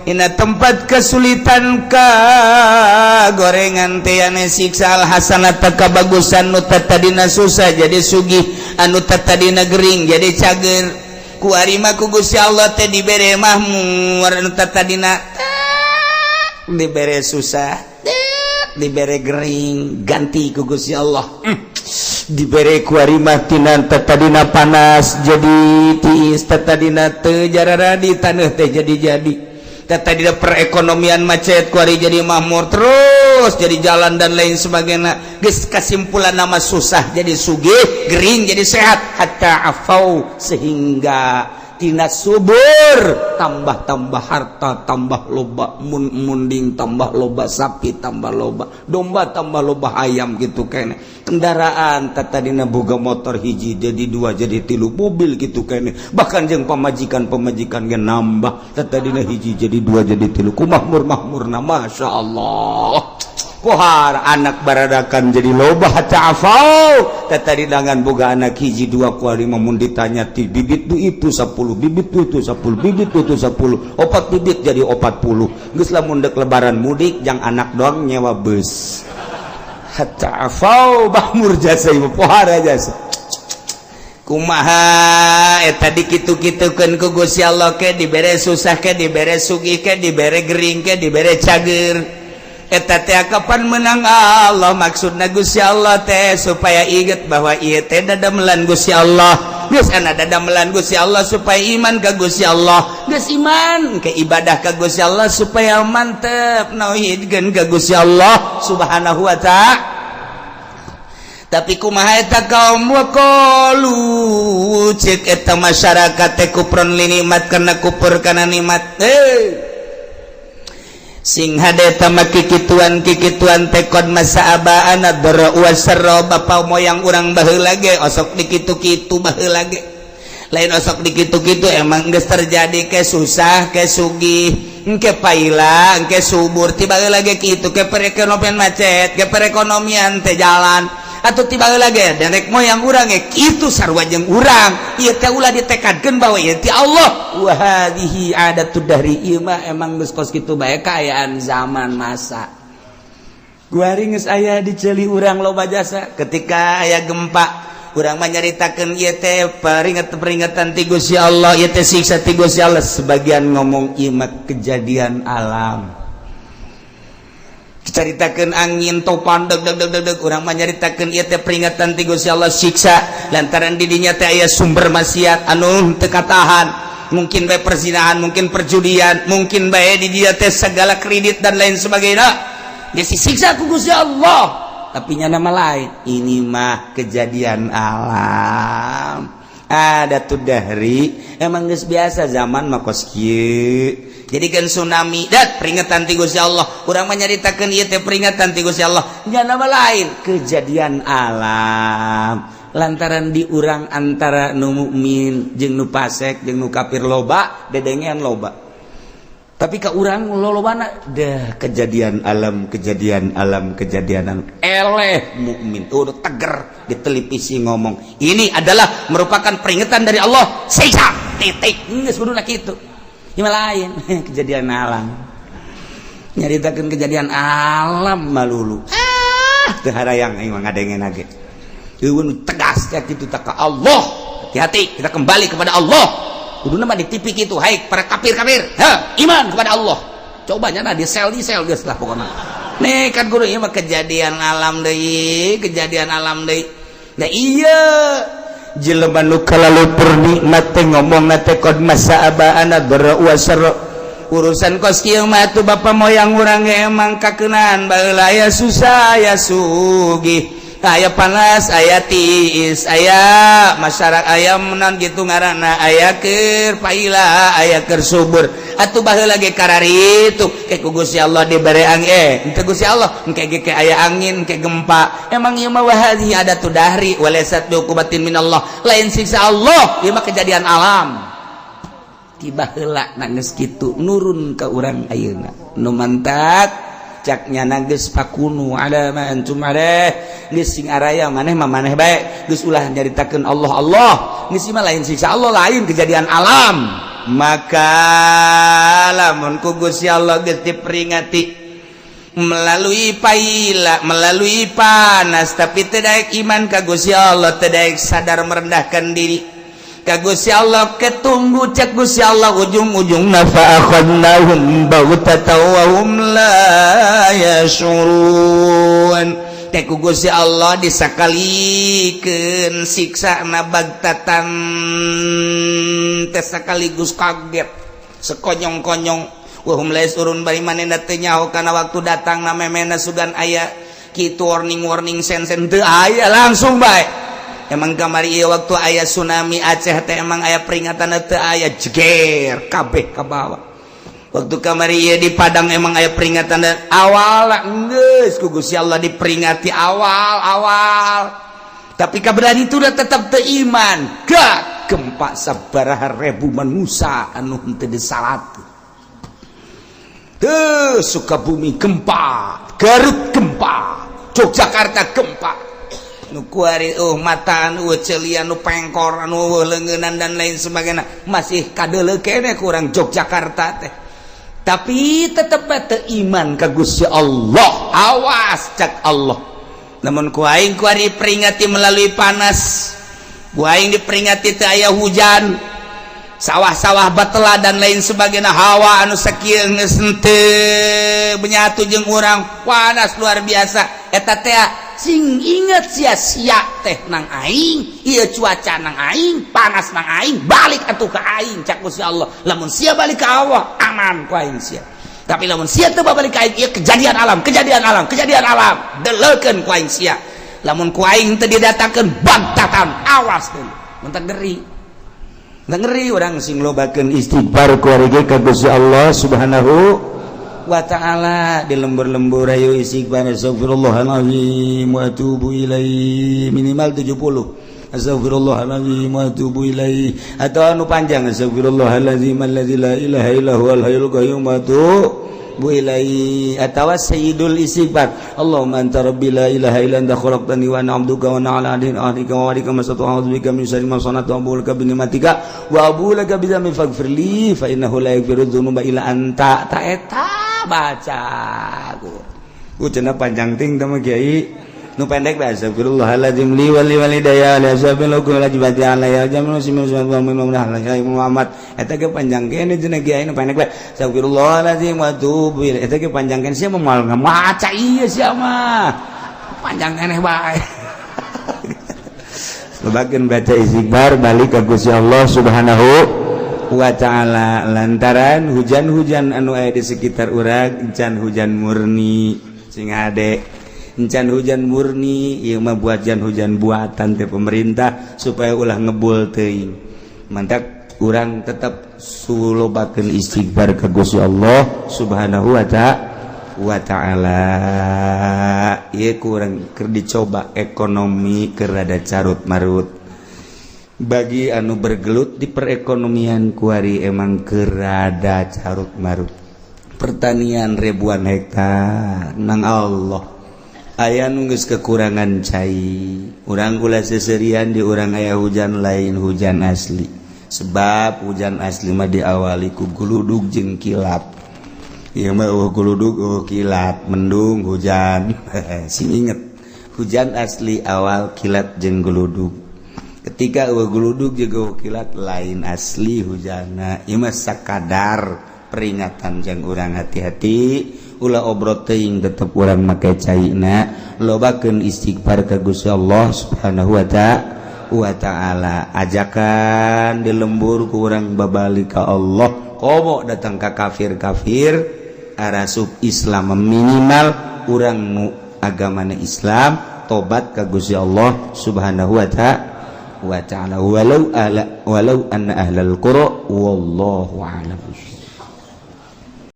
ina tempat kesulitan ka gorengan teh ane siksa, al hasanata kabagusan. Nu tadina susah jadi sugih, anu tadina gering jadi cager, ku arima ku Gusti Allah teh dibere mahmur. Anu tadina dibere susah, dibere gering, ganti ku Gusti Allah dibere ku arima tina tadina panas jadi tiis, tadina teu jararadi taneuh teh jadi tadina perekonomian macet, ku ari jadi makmur terus, jadi jalan dan lain sebagainya. Geus kesimpulan nama susah jadi sugih, gering jadi sehat, hatta afau, sehingga tina subur tambah-tambah harta, tambah loba mun munding, tambah loba sapi, tambah loba domba, tambah loba ayam gitu kene. Kendaraan tadina boga motor hiji jadi dua, jadi tilu, mobil gitu kene. Bahkan jeung pamajikan, pamajikan ge nambah, tadina hiji jadi dua, jadi tilu. Ku makmur makmurna, Masya Allah. Pohara anak baradakan jadi loba. Hatta afau tadi dengan boga anak hiji dua kuari, mun ditanya ti bibit du itu 10 bibit, du itu 10 bibit, du itu 10, opat bibit jadi 40. Geus lamun dek lebaran mudik jang anak doang nyewa bus. Hatta afau bahmur jasa ieu, pohara jasa. Kumaha eta dikitu-kitukeun ku Gusti Allah? Ke dibere susah, ke dibere sugih, ke dibere gering, ke dibere cager, eta teh kapan menang Allah. Maksudna Gusti Allah teh supaya inget bahwa ieu teh dadamelan Gusti Allah. Geus ana dadamelan Gusti Allah supaya iman ka Gusti Allah. Geus iman ke ibadah ka Gusti Allah supaya mantep nauhidkeun ka Gusti Allah Subhanahu wa Ta'ala. Tapi kumaha eta kaum? Waqalu, cek eta masyarakat teh, kufron li nikmat, karena kufur kana nikmat. Eh, sing hade tama kikituan kikituan teh qad massa abaana dharra wasarra. Bapa moyang urang baheula ge osok dikitu-kitu baheula ge. Lain osok dikitu-kitu, emang geus terjadi, ke susah ke sugih, engke paila engke subur. Tiba lagi kitu, ke perekonomian macet, ke perekonomian teh jalan atau tiba lagi dan rek moyang urang ge kitu sarua jeung urang. Ieu teh ulah ditekadkeun bahwa ieu ti Allah. Wa hadhihi adatud dahri, ieu mah emang geus kos kitu bae kaayaan zaman masa. Kuari geus aya di ceuli urang loba jasa. Ketika aya gempa, urang mah nyaritakeun ieu teh peringatan-peringatan ti Gusti Allah, ieu teh siksa ti Gusti Allah. Sebagian ngomong ieu mah kejadian alam. Caritakeun angin topan deg deg deg deg deg, urang mah nyaritakeun ieu teh peringatan ti Gusti Allah, siksa lantaran di dinya teh aya sumber maksiat anu teu katahan, mungkin bae perzinahan, mungkin perjudian, mungkin bae di dia teh segala kredit dan lain sebagainya. Dia disiksa ku Gusti Allah. Tapi nya nama lain, ini mah kejadian alam, ada tuh dari emang geus biasa zaman mah kos kieu. Jadi kan tsunami dat peringatan ti Gusti Allah, urang mah nyaritakeun ieu teh peringatan ti Gusti Allah. Nya nama lain, kejadian alam lantaran di urang antara nu mukmin jeung nu fasik jeung nu kafir loba dedengean loba. Tapi ke urang lolobana dah kejadian alam, kejadian alam, kejadian alam. Eleh mukmin udah teger di televisi ngomong ini adalah merupakan peringatan dari Allah, siksa, titik. Geus kuduna kitu. Ini lain kejadian alam, nyaritakeun kejadian alam malulu. Ah, teu harayang aing mah ngadengen ge. Eueun tegas ya kitu tak ka Allah. Hati-hati, kita kembali kepada Allah. Kuduna mah di TV kitu, hai para kafir-kafir, ha, iman kepada Allah. Coba nya di sel, di sel geus lah pokokna. Nih kan guru, ieu mah kejadian alam deui, kejadian alam deui. Nah, iya jelema nu kalalupur nikmat teh ngomong teh qad massa abaana dharra wasarra. Urusan kos kieu mah atuh bapa moyang urang ge emang kakeunaan baheula, aya susah aya sugih, aya panas aya tiis, aya masyarakat aya menan gitu ngaranna, aya keur paila aya keur subur. Atuh baheula ge kararitu ke ku Gusti Allah dibere angin, henteu Gusti Allah engke ge ke aya angin ke gempa. Emang ieu mah wahadhi adatud dahri walaysat biuqubatin minallah, lain siksa Allah, ieu mah kejadian alam. Tiba heula geus kitu nurun ka urang ayeuna nu mantak caknya geus fakunu ala ma antum alaih. Geus sing araya maneh mah maneh bae, geus ulah nyaritakeun Allah Allah. Geus mah lain siksa Allah, lain kejadian alam. Maka lamun ku Gusti Allah geus diperingati melalui paila, melalui panas, tapi tidak iman ka Gusti Allah, tidak sadar merendahkan diri ka Gusti Allah, ketunggu cek Gusti Allah ujung-ujungna fa akhadnahum baghtatan wa hum la yashurun. Teh ku Gusti Allah disakalikeun siksa na bagtatan teh sekaligus kaget sekonyong-konyong, wa hum la yashurun, bari manehna teu nyaho kana waktu datang na memena sugan aya kitu warning-warning sen-sen teu aya, langsung bae. Emang kamari ieu waktu aya tsunami Aceh teh emang aya peringatan? Teu aya, jeger kabeh ka bawah. Waktu kamari ieu di Padang emang aya peringatan awal? Geus ku Gusti Allah diperingati awal-awal, tapi kaberan itu udah tetap teu iman. Gak gempa sabaraha ribu manusia anu henteu disalat. Tuh, Sukabumi gempa. Garut gempa, Yogyakarta gempa. Nu kuari oh mataan, eueuh celian, nu pengkor, anu eueuh leungeunnan dan lain sebagainya, masih kadeuleu keneh kurang Yogyakarta teh. Tapi tetep teu iman ka Gusti Allah. Awas, cak Allah, namun ku aing kuari peringati melalui panas, ku aing diperingati teu aya hujan, sawah-sawah batela dan lain sebagainya. Hawa anu sakieu geus henteu menyatu jeung urang, panas luar biasa. Eta teh sing inget sia-sia teh nang aing, ieu cuaca nang aing, panas nang aing, balik atuh ka aing, cak Gusti Allah. Lamun sia balik ka Allah, aman ku aing sia. Tapi lamun sia teu balik ka aing, ieu kejadian alam, kejadian alam, kejadian alam, deleukeun ku aing sia. Lamun ku aing teu didatangkeun bagtatan, awas dulu. Mun ngeri ngeri, urang sing lobakeun istighfar ku ka Gusti Allah Subhanahu wa Ta'ala. Di lembur-lembur ayo istighfar, astagfirullahalazim wa atubu ilaih, minimal 70, astagfirullahalazim wa atubu ilaih, atau anu panjang, astagfirullahalazim alladzi la ilaha illa huwal hayyul qayyum wa atubu ilaih, atau sayyidul istighfar, Allahumma anta rabbi la ilaha illa anta khalaqtani wa ana 'abduka wa ana 'ala ahdika wa wa'dika mastata'tu, a'udzu bika min syarri ma sana'tu, abu'u laka bi ni'matika wa abu'u laka bi dzambi, faghfir li fa innahu la yaghfiru dzunuba illa anta. Ta eta baca ku cenah panjang ting teh mah, kiai. Nu pendek bae, astagfirullahaladzim li wa li walidayya li ashabil hukum wajibati alayya jamul muslimin wa Muhammad. Eta ge panjang kene cenah kiai. Nu pendek bae, astagfirullahaladzim wa atubu ilaih. Eta ge panjang kene, sia moal ngamaca ieu, sia mah panjang keneh bae. Lobakeun baca istighfar, balik ka Gusti Allah Subhanahu wa Ta'ala, lantaran hujan-hujan anu aya di sekitar urang encan hujan murni. Sing hade, encan hujan murni. Ieu mah buat hujan buatan teh pemerintah supaya ulah ngebul teuing. Mantak urang tetap sulobakeun istighfar ka Gusti Allah Subhanahu wa Ta'ala. Ieu kurang keur dicoba, ekonomi keur rada carut marut. Bagi anu bergelut di perekonomian, kuari emang keur rada carut marut. Pertanian ribuan hektar nang Allah aya nu geus kekurangan cai. Urang ulah seserian, di urang aya hujan, lain hujan asli, sebab hujan asli mah diawali ku guludug jeung kilat. Ieu mah eueuh guludug, eueuh kilat, mendung hujan. Sing inget, hujan asli awal kilat jeung guludug. Ketika eueuh guludug jeung eueuh kilat, lain asli hujanna. Ieu mah sakadar peringatan jang urang hati-hati, ulah obrot teuing, tetep urang make caina, lobakeun istighfar ka Gusti Allah Subhanahu wa Ta'ala. Ajakan di lembur ku urang babalik ka Allah, komo datang ka kafir-kafir arasup Islam, minimal urang nu agamana Islam tobat ka Gusti Allah Subhanahu wa Ta'ala, walau ala walau anna ahlal qura. Wallahu a'lam.